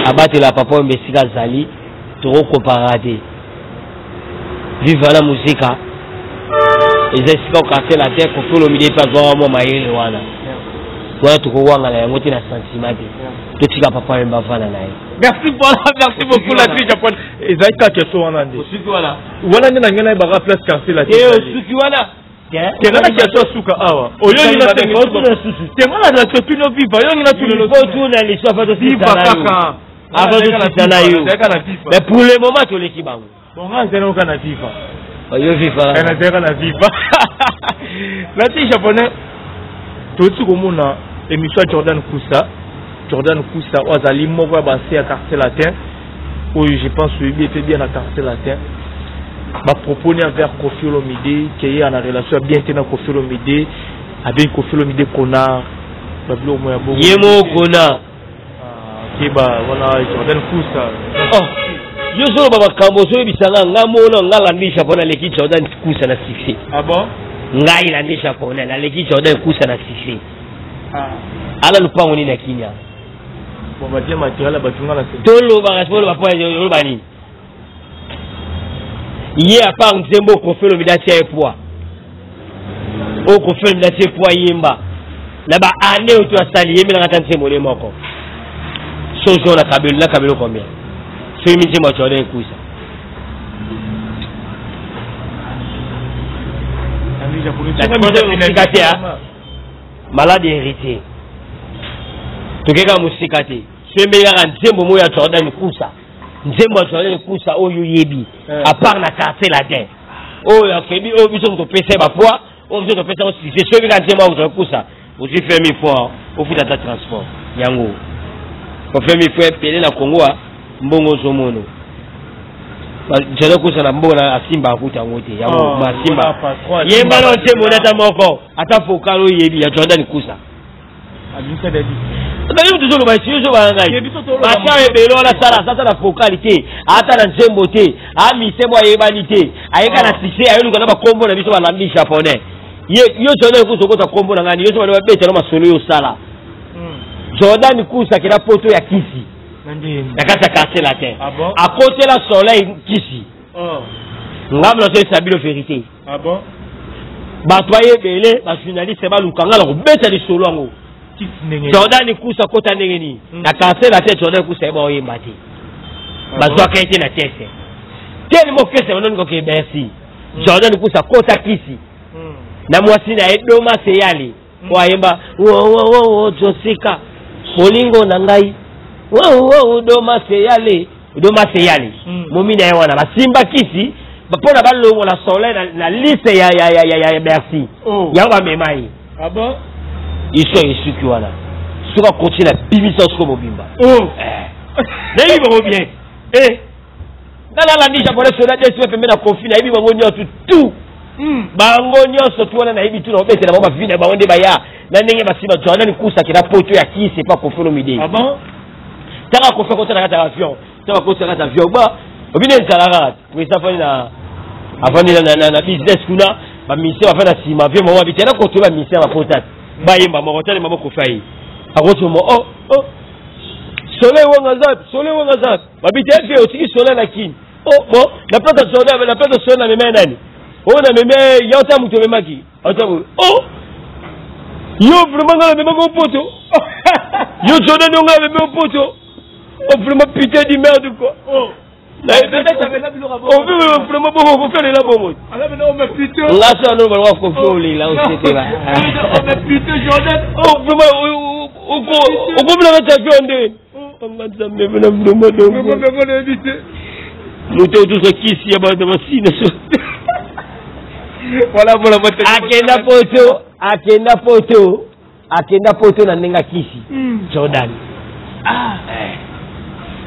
abatela papa Wemba esika azali, tokokomparaka te. Viva la muzika eza esika quartier latin. Koffi Olomide mpe azwaka mwa mayele wana wana, tokowangana yango te na sentiment te. Totika papa Wemba avanda na ye. Merci, voilà, merci beaucoup la triche japonais. Ezali kaka question wana nde. Osuki wana. Wana nde na ngai nayebaka place quartier latin. E osuki wana. Tenga na question suka awa. Oyo na tenga na totuni viva yo ngi na tuna liso afa tosisa kaka. Afa tosisa na yo. Mais pour le moment toleki bango. Bon, nga nzela oka na viva. Yo viva. Na nzela na viva. La triche japonais toti komona émission ya Jordan Kusa. Jordan Kusa oyo azali moko ya base ya quartier latin oyo, je pense oyebi epe bien na quartier latin, bapropos envers Koffi Olomide ke ye na relation ya bien te na Koffi Olomide, abengi Koffi Olomide connard, babiloko mo ya bongo. Ye moko connard. Keba wana Jordan Kusa. Oh, yo ozoloba makambo ozoyebisa nga, nga mona nga Landi Japon naleki Jordan Kusa na succès. Ah bon? Ngai Landi Japonais naleki Jordan Kusa na succès. Ala lupango nini ya Kinya? Bon, batie materiel bato nga na tolobaka oloba po oloba nini? Ye à part nzembo Koffi Olomide atia ye poids, oyo Koffi Olomide atie poids yemba na ba année oyo to asali, yembelaka ata nzembo ne moko. Sozo na kabelo na kabelo combien? Soyembi nzembo ya Jordan Kusa. Mosika te, malade héritier, tokeka mosika te. Soyembeli kaka nzembo moko ya Jordan Kusa, nzembo ya Jordan Kusa oyo oyebi à part na quartier latin oyo akebi, oyo biso topesa ye bapoids, oyo biso topesa ngo succès. Soyebi kaka nzembo ya Jordan Kusa, ozwi femi fort, ofuta ata transport yango ofemi fo ebele na Kongo. Mbongo ozomono Jordan Kusa na mbongo asimba akuta yango te. Yango masimba yemba na nzembo ata moko, ata vocal oyebi ya Jordan Kusa. Nayebi tozoloba esi ozobanga ngai basa ebele wana. Sala ata na vocal te, ata na nzembo te, amise mo ayebani te, ayeka na succès, ayeluka na bakombo na biso balandi japonais. Yo Jordan Kusa okota kombo na ngai, yo so bana babetela masolo. Yo osala Jordan Kusa akenda poto ya kisi na kati ya quartier latin, akotela Soleil kisi. Ngambo nazoyesa bino vérité, bato bayebele, bajournaliste baluka nga na kobeta lisolo yango. Jordan Kusa akota ndenge nini na quartier latin? Jordan Kusa yeba oyemba te, bazwaka ye te na tese telema okese banoni koke Bercy. Jordan Kusa akota kisi na mwasi na ye Doma Seyali oyo ayemba wowowowo Josika bolingo na ngai wowowo. Doma Seyale, Doma Seyale, momi na ye wana basimba kisi mpona balongola Soleil na liste ya Bercy. Yango bamema ye. Ah bon? Histoire esuki wana. Soki akoti na bimisa soko mobimba, nayebi bango bien. Nga nalandi japonais soda desi pembe na Kofi, nayebi bango nyonso tu, bango nyonso tu wana nayebi tu. Na obetela bango bavi na bango nde baya na ndenge basimba Jordan Kusa akenda poto ya kisi epa Koffi Olomide. Ah bon? Tanga Kofi akota na kati ya avion, ntango akota na kati ya avion ba obino ezala kaka président afandi na afandi na business kuna, bamusicien bafandi na nsima avion. Moko babitela koto, bamusicien bakota te, bayemba moko talema moko. Kofi aye akoti mo oh oh, Soleil Wanga zapi, Soleil Wanga zapi? Babiti efe otiki Soleil na Kini. Oh bon, na place ya Soleil, na place ya Soleil na mema nani oyo na mema ya ota moto omemaki ota. Oh yo vraiment, nga na memaki opoto yo Jordan, yo nga na memi opoto. Oh vraiment, putain de merde quoi. Oh vraiment, bongo Kofi olela bongo. Nga so ano baloko Kofi olela osete ba. Oh vraiment, okomi na kati ya avion nde anga Nzambe vena vraiment. Donc moto otosa kisi ya bato basina so. Akenda poto, akenda poto, akenda poto na ndenge akisi Jordan.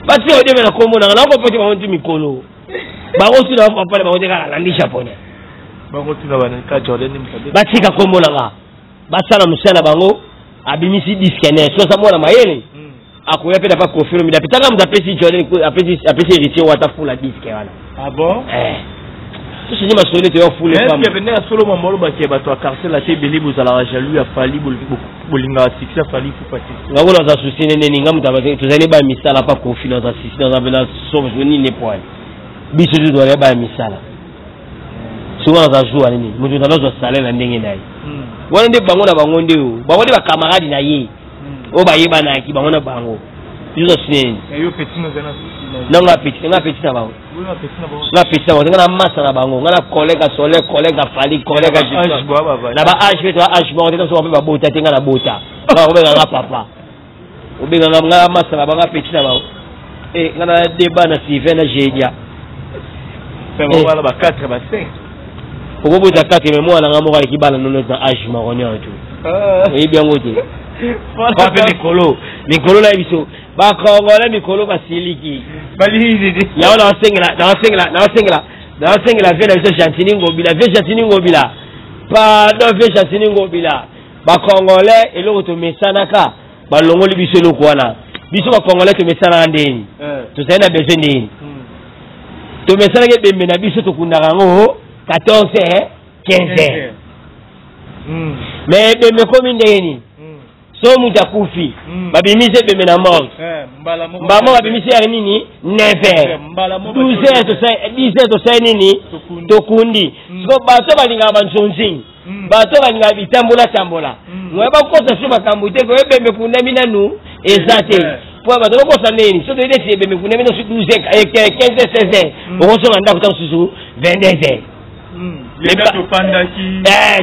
Basi odebe na kombo nanga nakopoti bango ti mikolo bango tuna bapapa bango te kaka Landi japonais. Batika kombo nanga, basala mosala na bango. Abimisi disque ne so aza mwana mayele, akoya mpe napa Koffi Olomide apetaka moto apesi Jordan, apesi Héritier Wata fula disque wana. Ah bon? Eh. Tochange masolo toya fule. Est-ce que ya solo mambo olobaki ya bato ya quartier la te, ebele bozalaka jaloux ya Fally, bolingaka succès ya Fally Ipupa te? Nga kuna naza susi nene nga moto tozali baya misala pa Kofi, naza susi, naza mpena somo nini poil biso tu tozali baya misala. Soki naza zuwa nini, moto nazwa salaire na ndenge na ye wana nde bango na bango nde o bango nde bacamarade na ye oyo bayebanaki bango na bango, biso susi nini. Yo petit noza na susi? Na nga petit, nga petit na bango, nga petit na bango, nga na masa na bango, nga na collègue ya Soleil, collègue ya Fally, collègue ya na ba âge mpe toa âge moko te. Tosoka mpe babota te, nga na bota, nga kobenga nga papa, obenganga nga masa na bango, nga petit na bango. E nga na débat na Sylvain na Génia. Wana ba 4, ba 5. Okobota 4, mais mwana nga moko aleki bana nono na âge moko nyonso tu oyebi yango te. Mpe mikolo mikolo na biso bakongole mikolo basiliki yango. Naosengela, naosengela, naosengela, naosengela vieux na biso Gentiny Ngobila, vieux Gentiny Ngobila, pardon, vieux Gentiny Ngobila. Bakongole eloko tomesanaka, balongoli biso eloko wana. Biso bakongole tomesanaka ndeni, tozali na besoin ndeni tomesanaka ebembe na biso, tokundaka yango 14 heures, 15 heures. Mais ebembe ekomi ndenge nini? So moto akufi, babimisi ebembe na morgue, mbamo babimisi yaka nini, 9 heures, 12 heures, 10 heures tosali nini? Tokundi. Siko bato balingaka banzonzingi, bato balingaka bitambola tambola, moya bakosa so makambo te ko ebembe kundami nanu eza te. Po bato bakosa nini? So toyi neti ebembe kundami nosu 12 heures, 15 heures, 16 heures, okozonga ndako ta mosusu 22 heures.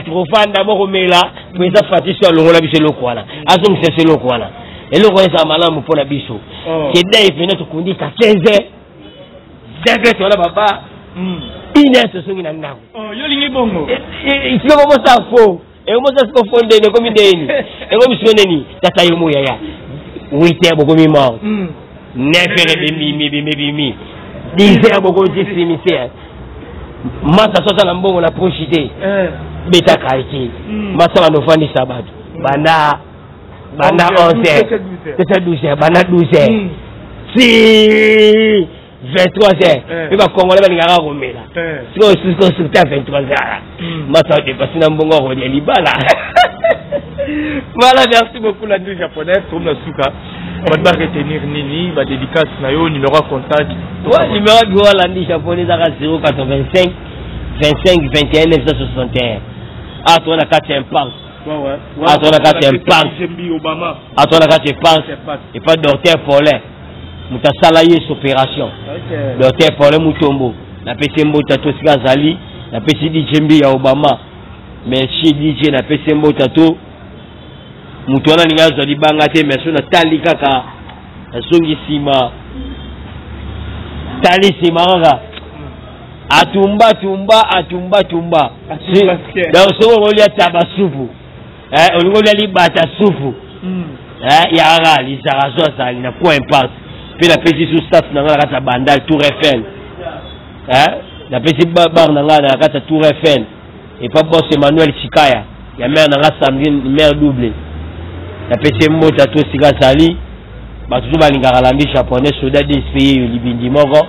Tokofanda bokomela po eza fati. So alongola biso eloko wana, azongisa biso eloko wana, eloko wana ezala malamu mpona biso. Keda epene tokundi ka 15 heures, 20 heures towana baba, une heure tozongi na ndako. Yo olingi bongo? Siko komosa fo ekomosa, siko fo ndeni ekomi ndeni, ekomi siko ndeni. Tata yo moyaya, 8 heures bokomi mort, 9 heures ebimi ebimi ebimi, 10 heures bokomi cimetière. Masa so aza na mbongo na poche te, beta quartier, masa bando ofandisa bato banda banda 11 heures, pesa 12 heures, banda 12 heures ti 23 heures. Mpe bakongole balingaka komela sikoyo, sikoyo surtout ya 23 heures, masa odepasi na mbongo akolia libala. Voilà, merci beaucoup Landry Japonais. Tomi na suka, bato baretenir nini? Badédicace na yo, numéro ya contact? Ouais, numéro ya bureau Landry Japonais ezaka 085 25 21 961. Awa toza na kati ya impasse, awa toza na kati ya impasse, awa toza na kati ya impasse epa docteur Paulin, moto asala yesu opération, docteur Paulin Mutombo. Napesi mbota to esika azali, napesi DJ Mbi ya Obama, merci DJ, napesi mbota to moto wana alingi azwa libanga te. Mais so natali kaka, nazongi nsima, tali nsima kaka, atumba tumba, atumba tumba. Donc soki okolia taba supu, olingi olia libata supu, yaka lizaka zo azali na coin impasse. Mpe napesi su staff na ngai na kati ya Bandal, Tour Eiffel, napesi bar na ngai na kati ya Tour Eiffel epa boss Emmanuel Chikaya ya mare na nga Sandrine, mare double. Napesi ye mbote to esika azali. Bato to balingaka Landry Japonais, soda dsp yeyo libindi moko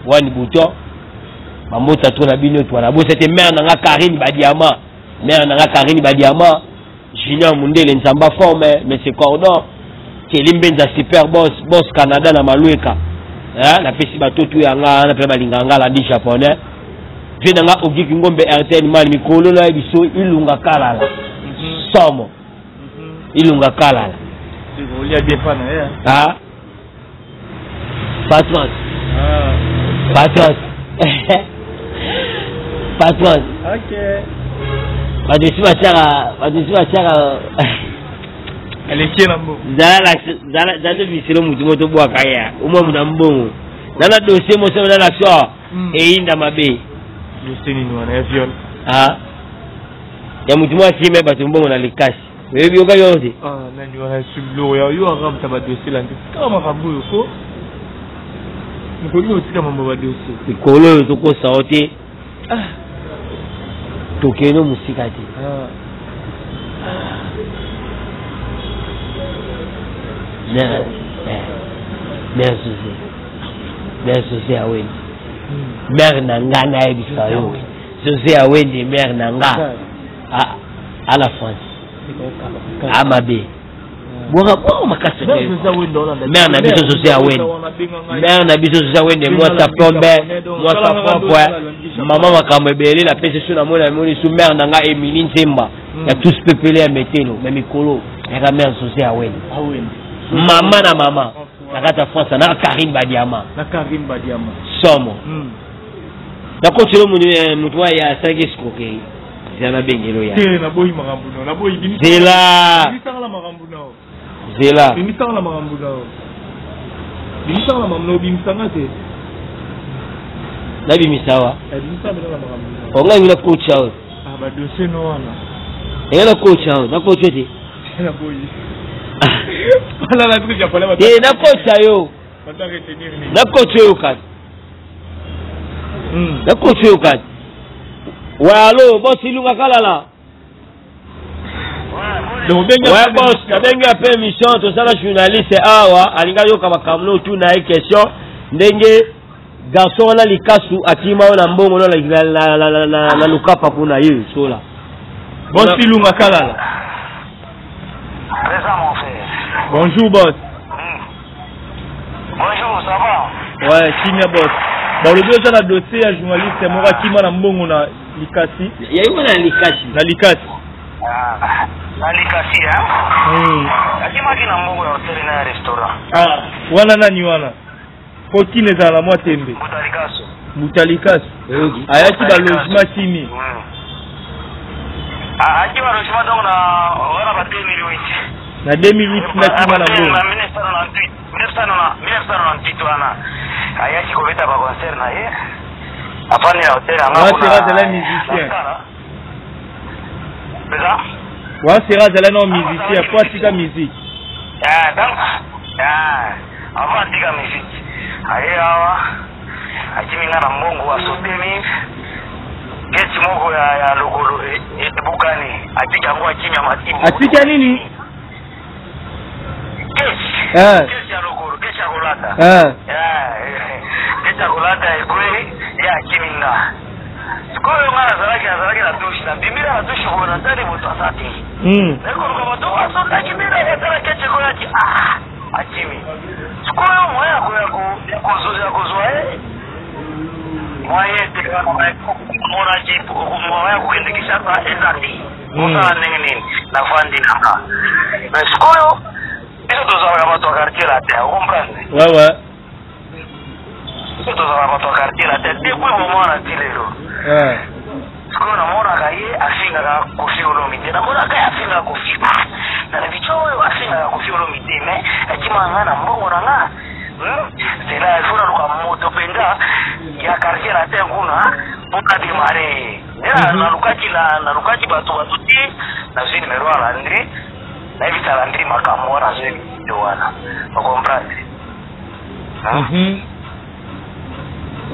wani bouton, bambota to na bino to wana. Bosa te mare na nga Karine Badiama, mare na nga Karine Badiama, Junior Mundele, Nzamba forme, monsieur Cordon Keli Mbenza, super boss, boss Canada na Malweka. Napesi bato tu ya nga wana mpe balingaka nga Landry Japonais. Vieux na nga Ogiki Ngombe RTN mali mikolo na ye biso Ilunga Kalala, somo Ilunga Kalala. Ah, patron, patron, patron. Bato esi batiaka, bato esi batiaka. Aleki na mbongo. Zala to biselo motu mo tobwaka ya omwa moto na mbongo nana dossier moso nana so eyinda mabe. Dossier nini wana ya viol? Ah, ya motu mo asime bato mbongo na likasi, oyebi yoka yo te. Nani wana? Biloko ya yo akamta badossier la nde kaka makambo oyo ko mokoki kotika mambo badossier. Likolo oyo tokosa yo te, tokende mosika te. Mère José, mère José aweni. Mare na nga nayebisa yo José Awende mare na nga à la France amabe bwaka bwaka makasi mare na biso José Awende, mare na biso José Awende, mwasa pombe, mwasa propre, mama makambo ebele napesi so namoni namoni su mare na nga Emili Nzemba ya tous pepele ya metelo me mikolo yaka mare José Awende, mama na mama na kati ya France na Karine Badiama. Na Karine Badiama. Somo. Nakotelo motu wa ya asalaki escroquerie, zela nabengelo ya. Te, naboyi makambo nao, naboyi. Zela. Bimisanga na makambo nao. Zela. Bimisanga na makambo nao, bimisanga na makambo nao, bimisanga te. Nabimisa wa. Bimisanga na makambo nao. Ongai ngina kocha oyo. Ah, badossier no wana. Eya na kocha oyo, nakocha te. Naboyi. Wana na truc japonais. Te, nakocha yo. Bato retenir nini? Nakocha oyo kati. Nakocha oyo kati wa alo boss Ilunga Kalala. Donc obengi. Ouais boss, nabengi ape émission, tosala journaliste awa alingi ayoka makambo no otuna ye question ndenge garçon wana likasu akima oyo na mbongo no na lukapa kuna ye sola. Boss Ilunga Kalala. Présent, mon frère. Bonjour boss. Bonjour, ça va? Ouais, kimia boss. Balobi oza na dossier ya journaliste moko akima na mbongo na Likasi. Yayi wana na Likasi. Na Likasi. Ah, na Likasi, hein? Akimaki na mbongo ya hotel na ya restaurant. Ah, wana nani wana? Po kini ezala na mwa tembe. Mbuta Likasu. Mbuta Likasu. Oyoki. Ayaki balogement kimi. Ah, aki ba logement donc na wana ba 2008. Na 2008 nakima na mbongo. Na 1998, 1998 wana ayaki kobeta ba concert na ye. Afandi na hotel yanga. Wana sera azala musicien. Peza? Wana sera azala nao musicien po atika musique. Ah, donc, ah, avant atika musique. Aye awa akimi nga na mbongo, asotemi kesi moko ya lokolo ebukani, atiki yango, akimi ya matimo. Atika nini? Kesi. Kesi ya lokolo, kesi ya kolata. Kesi ya kolata ekwei, ye akimi nga. Sikoyo nga nazalaki na douche, nabimila na douche boye, natali moto aza te. Nakoluka moto asotaki mina, atala kesi ekoyaki, ah, akimi. Sikoyo moyen ya kozwa ye moyen te, monaki moyen ya kokende Kinshasa eza te. Kosala ndenge nini? Navandi nanga. Mais sikoyo biso tozalaka bato ya Quartier Latin, ocomprendre? Ouais. Biso tozalaka bato ya Quartier Latin depuis bomwana ti lelo. Sikoyo namonaka ye afingaka Kofi Olomide, namonaka ye afingaka Kofi, nalobi tio oyo afingaka Kofi Olomide, mais akimaka nga na mbongo na nga. C'est là il faut naluka moto mpenza ya Quartier Latin kuna mpona démarrer. Nde nalukaki bato ti nazwi numero ya Landry, nayebisa Landry makambo wana, azwi video wana, ocomprendre?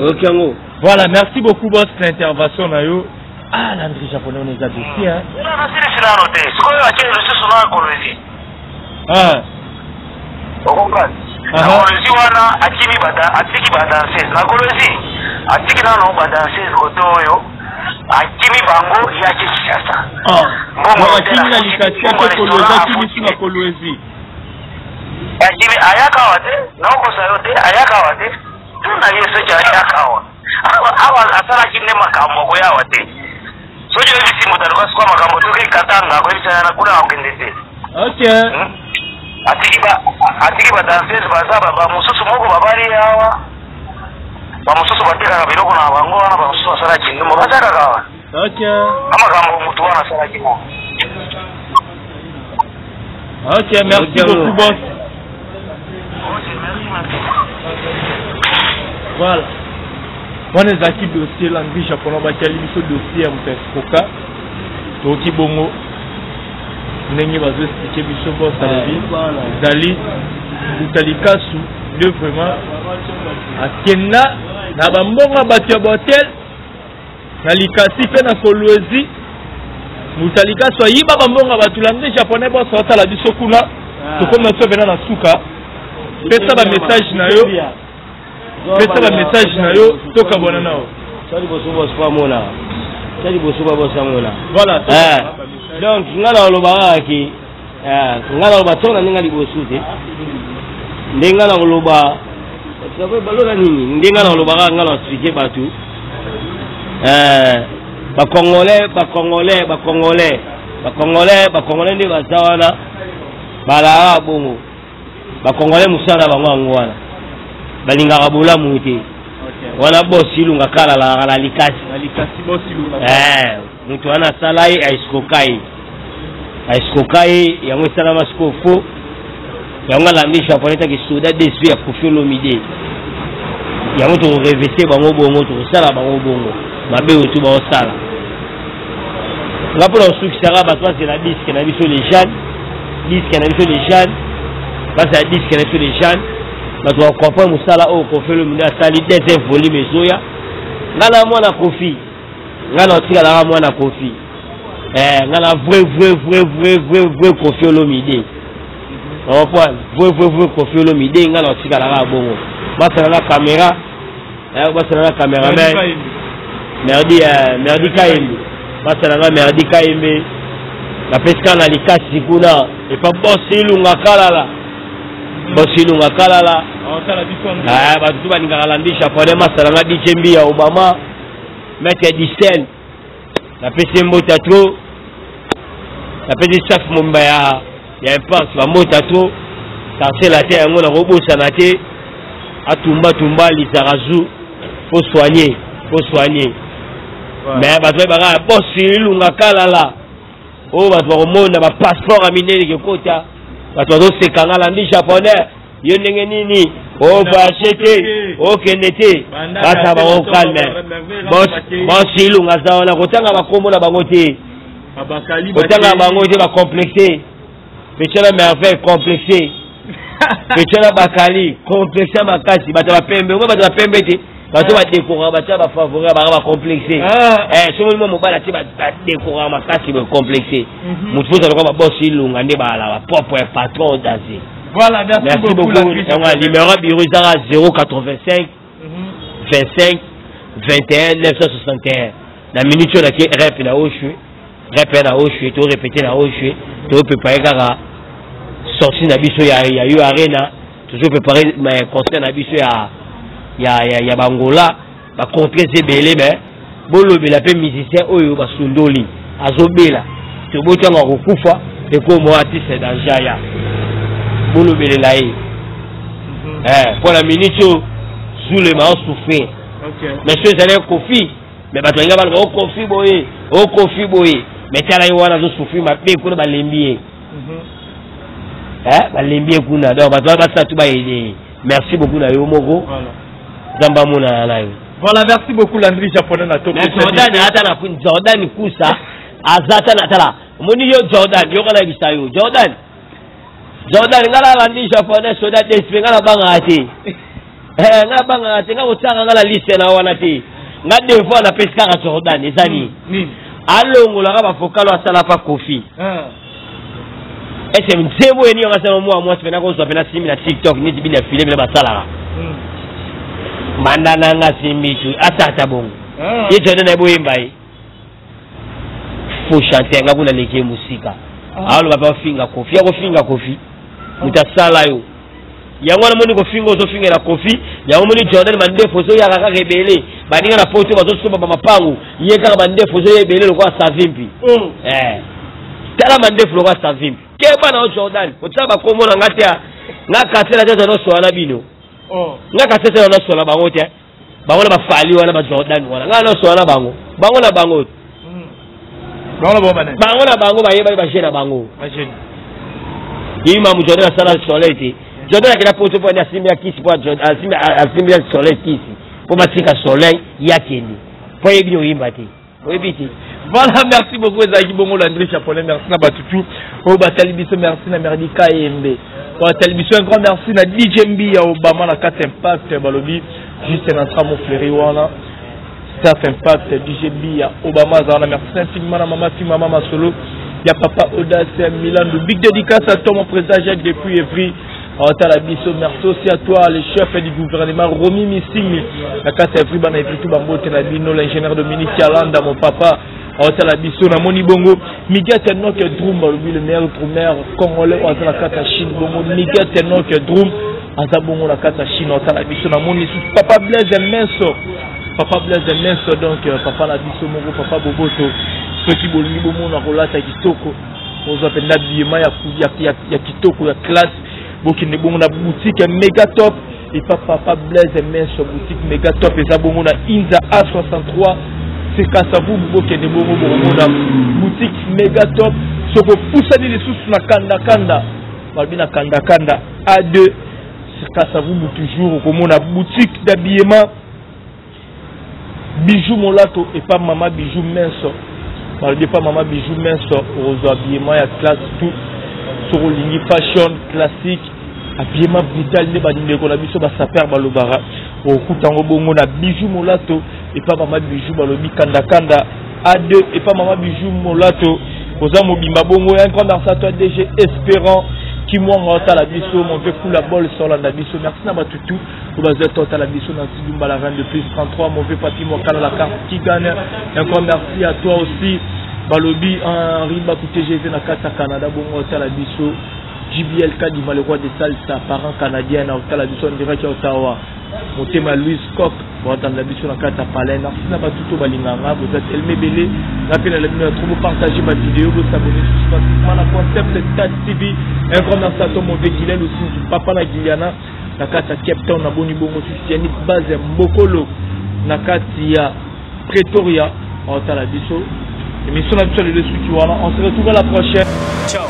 Oyoki yango. Voilà, merci beaucoup boss na intervention na yo. Ah, Landry japonais, on eza dossier, hein. Nasilisi nano te. Sikoyo atie lisusu na Kolwezi. Ah. Ocomprendre? Na Kolwezi wana akimi, atiki badanseuse na Kolwezi, atiki nano badanseuse kote oyo akimi bango, yaki Kinshasa. Mbongo akimi na Likasi, ake Kolwezi, akimi su na Kolwezi. Akimi, ayaka awa te, naokosa yo te, ayaka awa te. Tuna ye soki ayaka awa. Awa asalaki nde makambo, akoya awa te. Soki oyebisi moto aluka sikoya makambo, soki Katanga akoyebisa yana kuna akokende te. Atiki badanseuse baza bamosusu moko babali awa, bamosusu batekaka biloko na bango wana, bamosusu basalaki ndumba, baza kaka awa. Amakambo motu wana asalaki mo. Ok, merci beaucoup boss. Ok, merci, merci. Voilà. Wana ezalaki dossier Landry japonais batiali biso, dossier ya moto ya escroka. Toyoki bongo ndenge bazo expliquer biso. Boss alobi ezali Mbuta Likasu nde vraiment akenda na bambongo ya bato ya bahotel na Likasi mpe na Kolwezi. Mbuta Likasu ayiba bambongo ya bato. Landry japonais, boss otala biso kuna, tokomi na biso mpena na suka. Pesa bamessage na yo. Pesa ba message na yo tokabwana nao. Tya liboso boss po amona. Tya liboso po boss amona. Voilà. Eh. Donc nga na koloba kaka ke eh, nga na koloba ntongo na ndenge liboso te. Ndenge nga na koloba balola nini? Ndenge nga na koloba kaka nga na expliquer bato. Eh, ba congolais, ba congolais, ba congolais, ba congolais, ba congolais nde baza wana balaka bongo. Ba congolais musala na bango yango wana. Balingaka bolamu te. Wana boss Ilunga kala alaka na likasi. Na likasi boss Ilunga. Eh, mutu wana asala ye a escroka ye. A escroka ye yango esalama sikoyo faux. Yango alandi japonais taki soda DSP ya Koffi Olomide. Yango toko revese bango bongo, tokosala bango bongo. Mabe oyo tu baosala. Nga mpo na kosukisaka bato bazela disque na biso les jeunes, disque na biso les jeunes, bazela disque na biso les jeunes. Bato ba comprendre mosala oyo Koffi Olomide asali deuxième volume ezoya. Nga na mwana Koffi, nga na otikalaka mwana Koffi. Eh, nga na vrai vrai vrai vrai vrai vrai Koffi Olomide. Comprendre? Vrai vrai vrai Koffi Olomide nga na otikalaka bongo. Basala na caméra, eh, basala na cameraman. Merdi, eh, Merdi Kayembe. Basala na Merdi Kayembe. Napesi kaka na likasi kuna epa boss Ilunga Kalala. Boss Ilunga Kalala. Eh, bato tu balingaka landi japonais masala nga DJ Mbiya Obama, maître Dicel. Napesi ye mbota trop. Napesi staff mobimba ya ya impasse ba mbota trop. Quartier latin yango nakobosana te. Atumba tumba Lizarazu faut soigner, faut soigner. Mais bato bayebaka boss Ilunga Kalala. Oyo bato bakomona ba passeport ya minene kekota. Bato bazoseka nga landi japonais. Yo ndenge nini? O voyage te, okende te. Basa bango calme. Boss, boss Ilunga aza wana kotanga bakombo na bango te. Kotanga bango te ba complexe. Pechela merveille complexe. Pechela bakali complexe makasi bato ba pembe, ngo bato ba pembe te. Bato ba décorer bato ba favori ba ba complexe. Eh soki mwa mobali te ba décorer makasi ba complexe. Mutu faut lokola ba boss Ilunga nde ba la propre patron danger. Voilà, merci, merci beaucoup. beaucoup. La numéro bureau ezaka 085 25 21 961. Na minute oyo nake rep na Oshwe, rep na Oshwe, to répéter na Oshwe, to préparer kaka sortie na biso ya ya U Arena, toujours préparer ma concert na biso ya ya ya ya Bangola, ba contrées ebele mais bolobela pe musicien oyo basundoli azobela tobotanga kokufa ekomo artiste danger ya bolobelela ye. Eh, pour la minute oyo Zulema a souffrir. Mais soki ezali Koffi, mais bato balinga baloba o Koffi boye, o Koffi boye, mais tala ye wana azo souffrir mabe kuna balembi ye. Eh, balembi ye kuna. Donc bato wana basala tu ba aider ye. Merci beaucoup na yo moko. Nzambe amonana na yo. Voilà, merci beaucoup Landry Japonais na top. Mais Jordan ata na kun Jordan Kusa azata na tala. Moni yo Jordan, yo kana bisa yo. Jordan. Jordan ngala Landry Japonais soda d'esprit ngala banga te. Eh ngala banga te ngala kotanga ngala liste na wana te. Nga devoir na pesi kaka Jordan ezani. Alongolaka ba vocal asala pa Koffi. Ese nzembo ye niyo ngasema mwa mwasi pena kozwa pena simbi na TikTok niti bina file bina basalaka. Manda nanga simbi tu asata bongo. Ye Jordan na boyemba ye. Faux chanteur nga kuna leki ye musika. Alo bapa finga Koffi, ya kofinga Koffi. Mutu asala yo. Yango wana moni kofinga ozofingela Koffi, yango moni Jordan mandefu ozoyaka kaka ebele. Baninga na poto bazosomba ba mapangu, ye kaka mandefu ozoya ebele lokola Savimbi. Eh. Tala mandefu lokola Savimbi. Keba na yo Jordan, kotia ba kombo na nga te. Nga kasela te no sola na bino. Nga kasela te no sola bango te. Bango na ba Fally wana ba Jordan wana. Nga no sola na bango. Bango na bango. Bango na bango bana. Bango na bango bayeba ba jeune na bango. Ba jeune. Yima mu Jordan asala soleil te. Jordan akenda poto po asimbi ya kisi po Jordan asimbi asimbi ya soleil kisi. Po batika soleil ya kende. Po yebi oyimba te. Oyebi te. Voilà, merci beaucoup Ezaki Bongo Landry Japonais, merci na Batutu. Oh Batali biso, merci na Merdi Kayembe. Batali biso un grand merci na DJ Mbi ya Obama na 4 Impact balobi juste na tra mon fleuri wana. Staff Impact DJ Mbi ya Obama za na merci infiniment na mama fi mama Masolo ya papa Audace Milandu. Big dédicace à toi mon président Jacques depuis Evry. Aotala biso. Merci aussi à toi, le chef du gouvernement Romy Misimi na kati ya Evry, bana Evry tout, bambote na bino. L'ingénieur Dominique Alanda, mon papa, aotala biso. Namoni bongo Miguel Tenok Drum, balobi le meilleur drummer congolais oyo aza na kati ya Chine. Bongo Miguel Tenok Drum aza bongo na kati ya Chine, aotala biso. Namoni lisusu papa Blaise Menso, papa Blaise Menso, donc papa na biso moko, papa Boboto. Soki bolingi bomona kolata kitoko, ozwa mpenza biyema ya kitoko, ya classe, bokende bongo na boutique ya Mega Top epa papa Blaise Menso. Boutique Mega Top eza bongo na Inza A63 Sekasavubu. Bokende bongo, bokomona boutique Mega Top. Soki opusani lisusu na Kandakanda, balobi na Kandakanda A2 Sekasavubu toujours, okomona boutique d'habillement Bijou Molato epa mama Bijou Menso. Balobi epa mama Bijou Menso okozwa habillement ya classe tout. Soki olingi fashion classique, habillement brutal nde bandeko na biso basaper balobaka, okokuta yango bongo na Bijou Molato epa mama Bijou. Balobi Kandakanda A2 epa mama Bijou Molato, oza mobimba bongo. Un grand merci à toi, DG Espérant Kimwanga, otala biso. Mon vieux Kula Bol solanda biso. Merci na bato tout oyo bazwa totala biso na Sidumba la reine de plus 33, mon vieux Papi Mwakala, la carte qui gagne. Un grand merci à toi aussi, balobi Henri Baku TGV na kati ya Canada, bongo otala biso. JBL Kadima, le roi de salsa, parent canadien, na otala biso en direct ya Ottawa. Motema Louis Coq boatanda biso na kati ya palais. Merci na bato to balinganga, boza telema ebele. Nga mpe na bino ya trop, bopartage bavideo, bosabone susu na Concept Stade TV. Un grand merci à toi, mon vieux Gilel Osinzu, papa na Giliana na kati ya Cape Town. Naboni bongo susu Yannick Base Mbokolo na kati ya Pretoria, aotala biso. Émission na biso lelo esuki wana. On se retrouve à la prochaine. Ciao.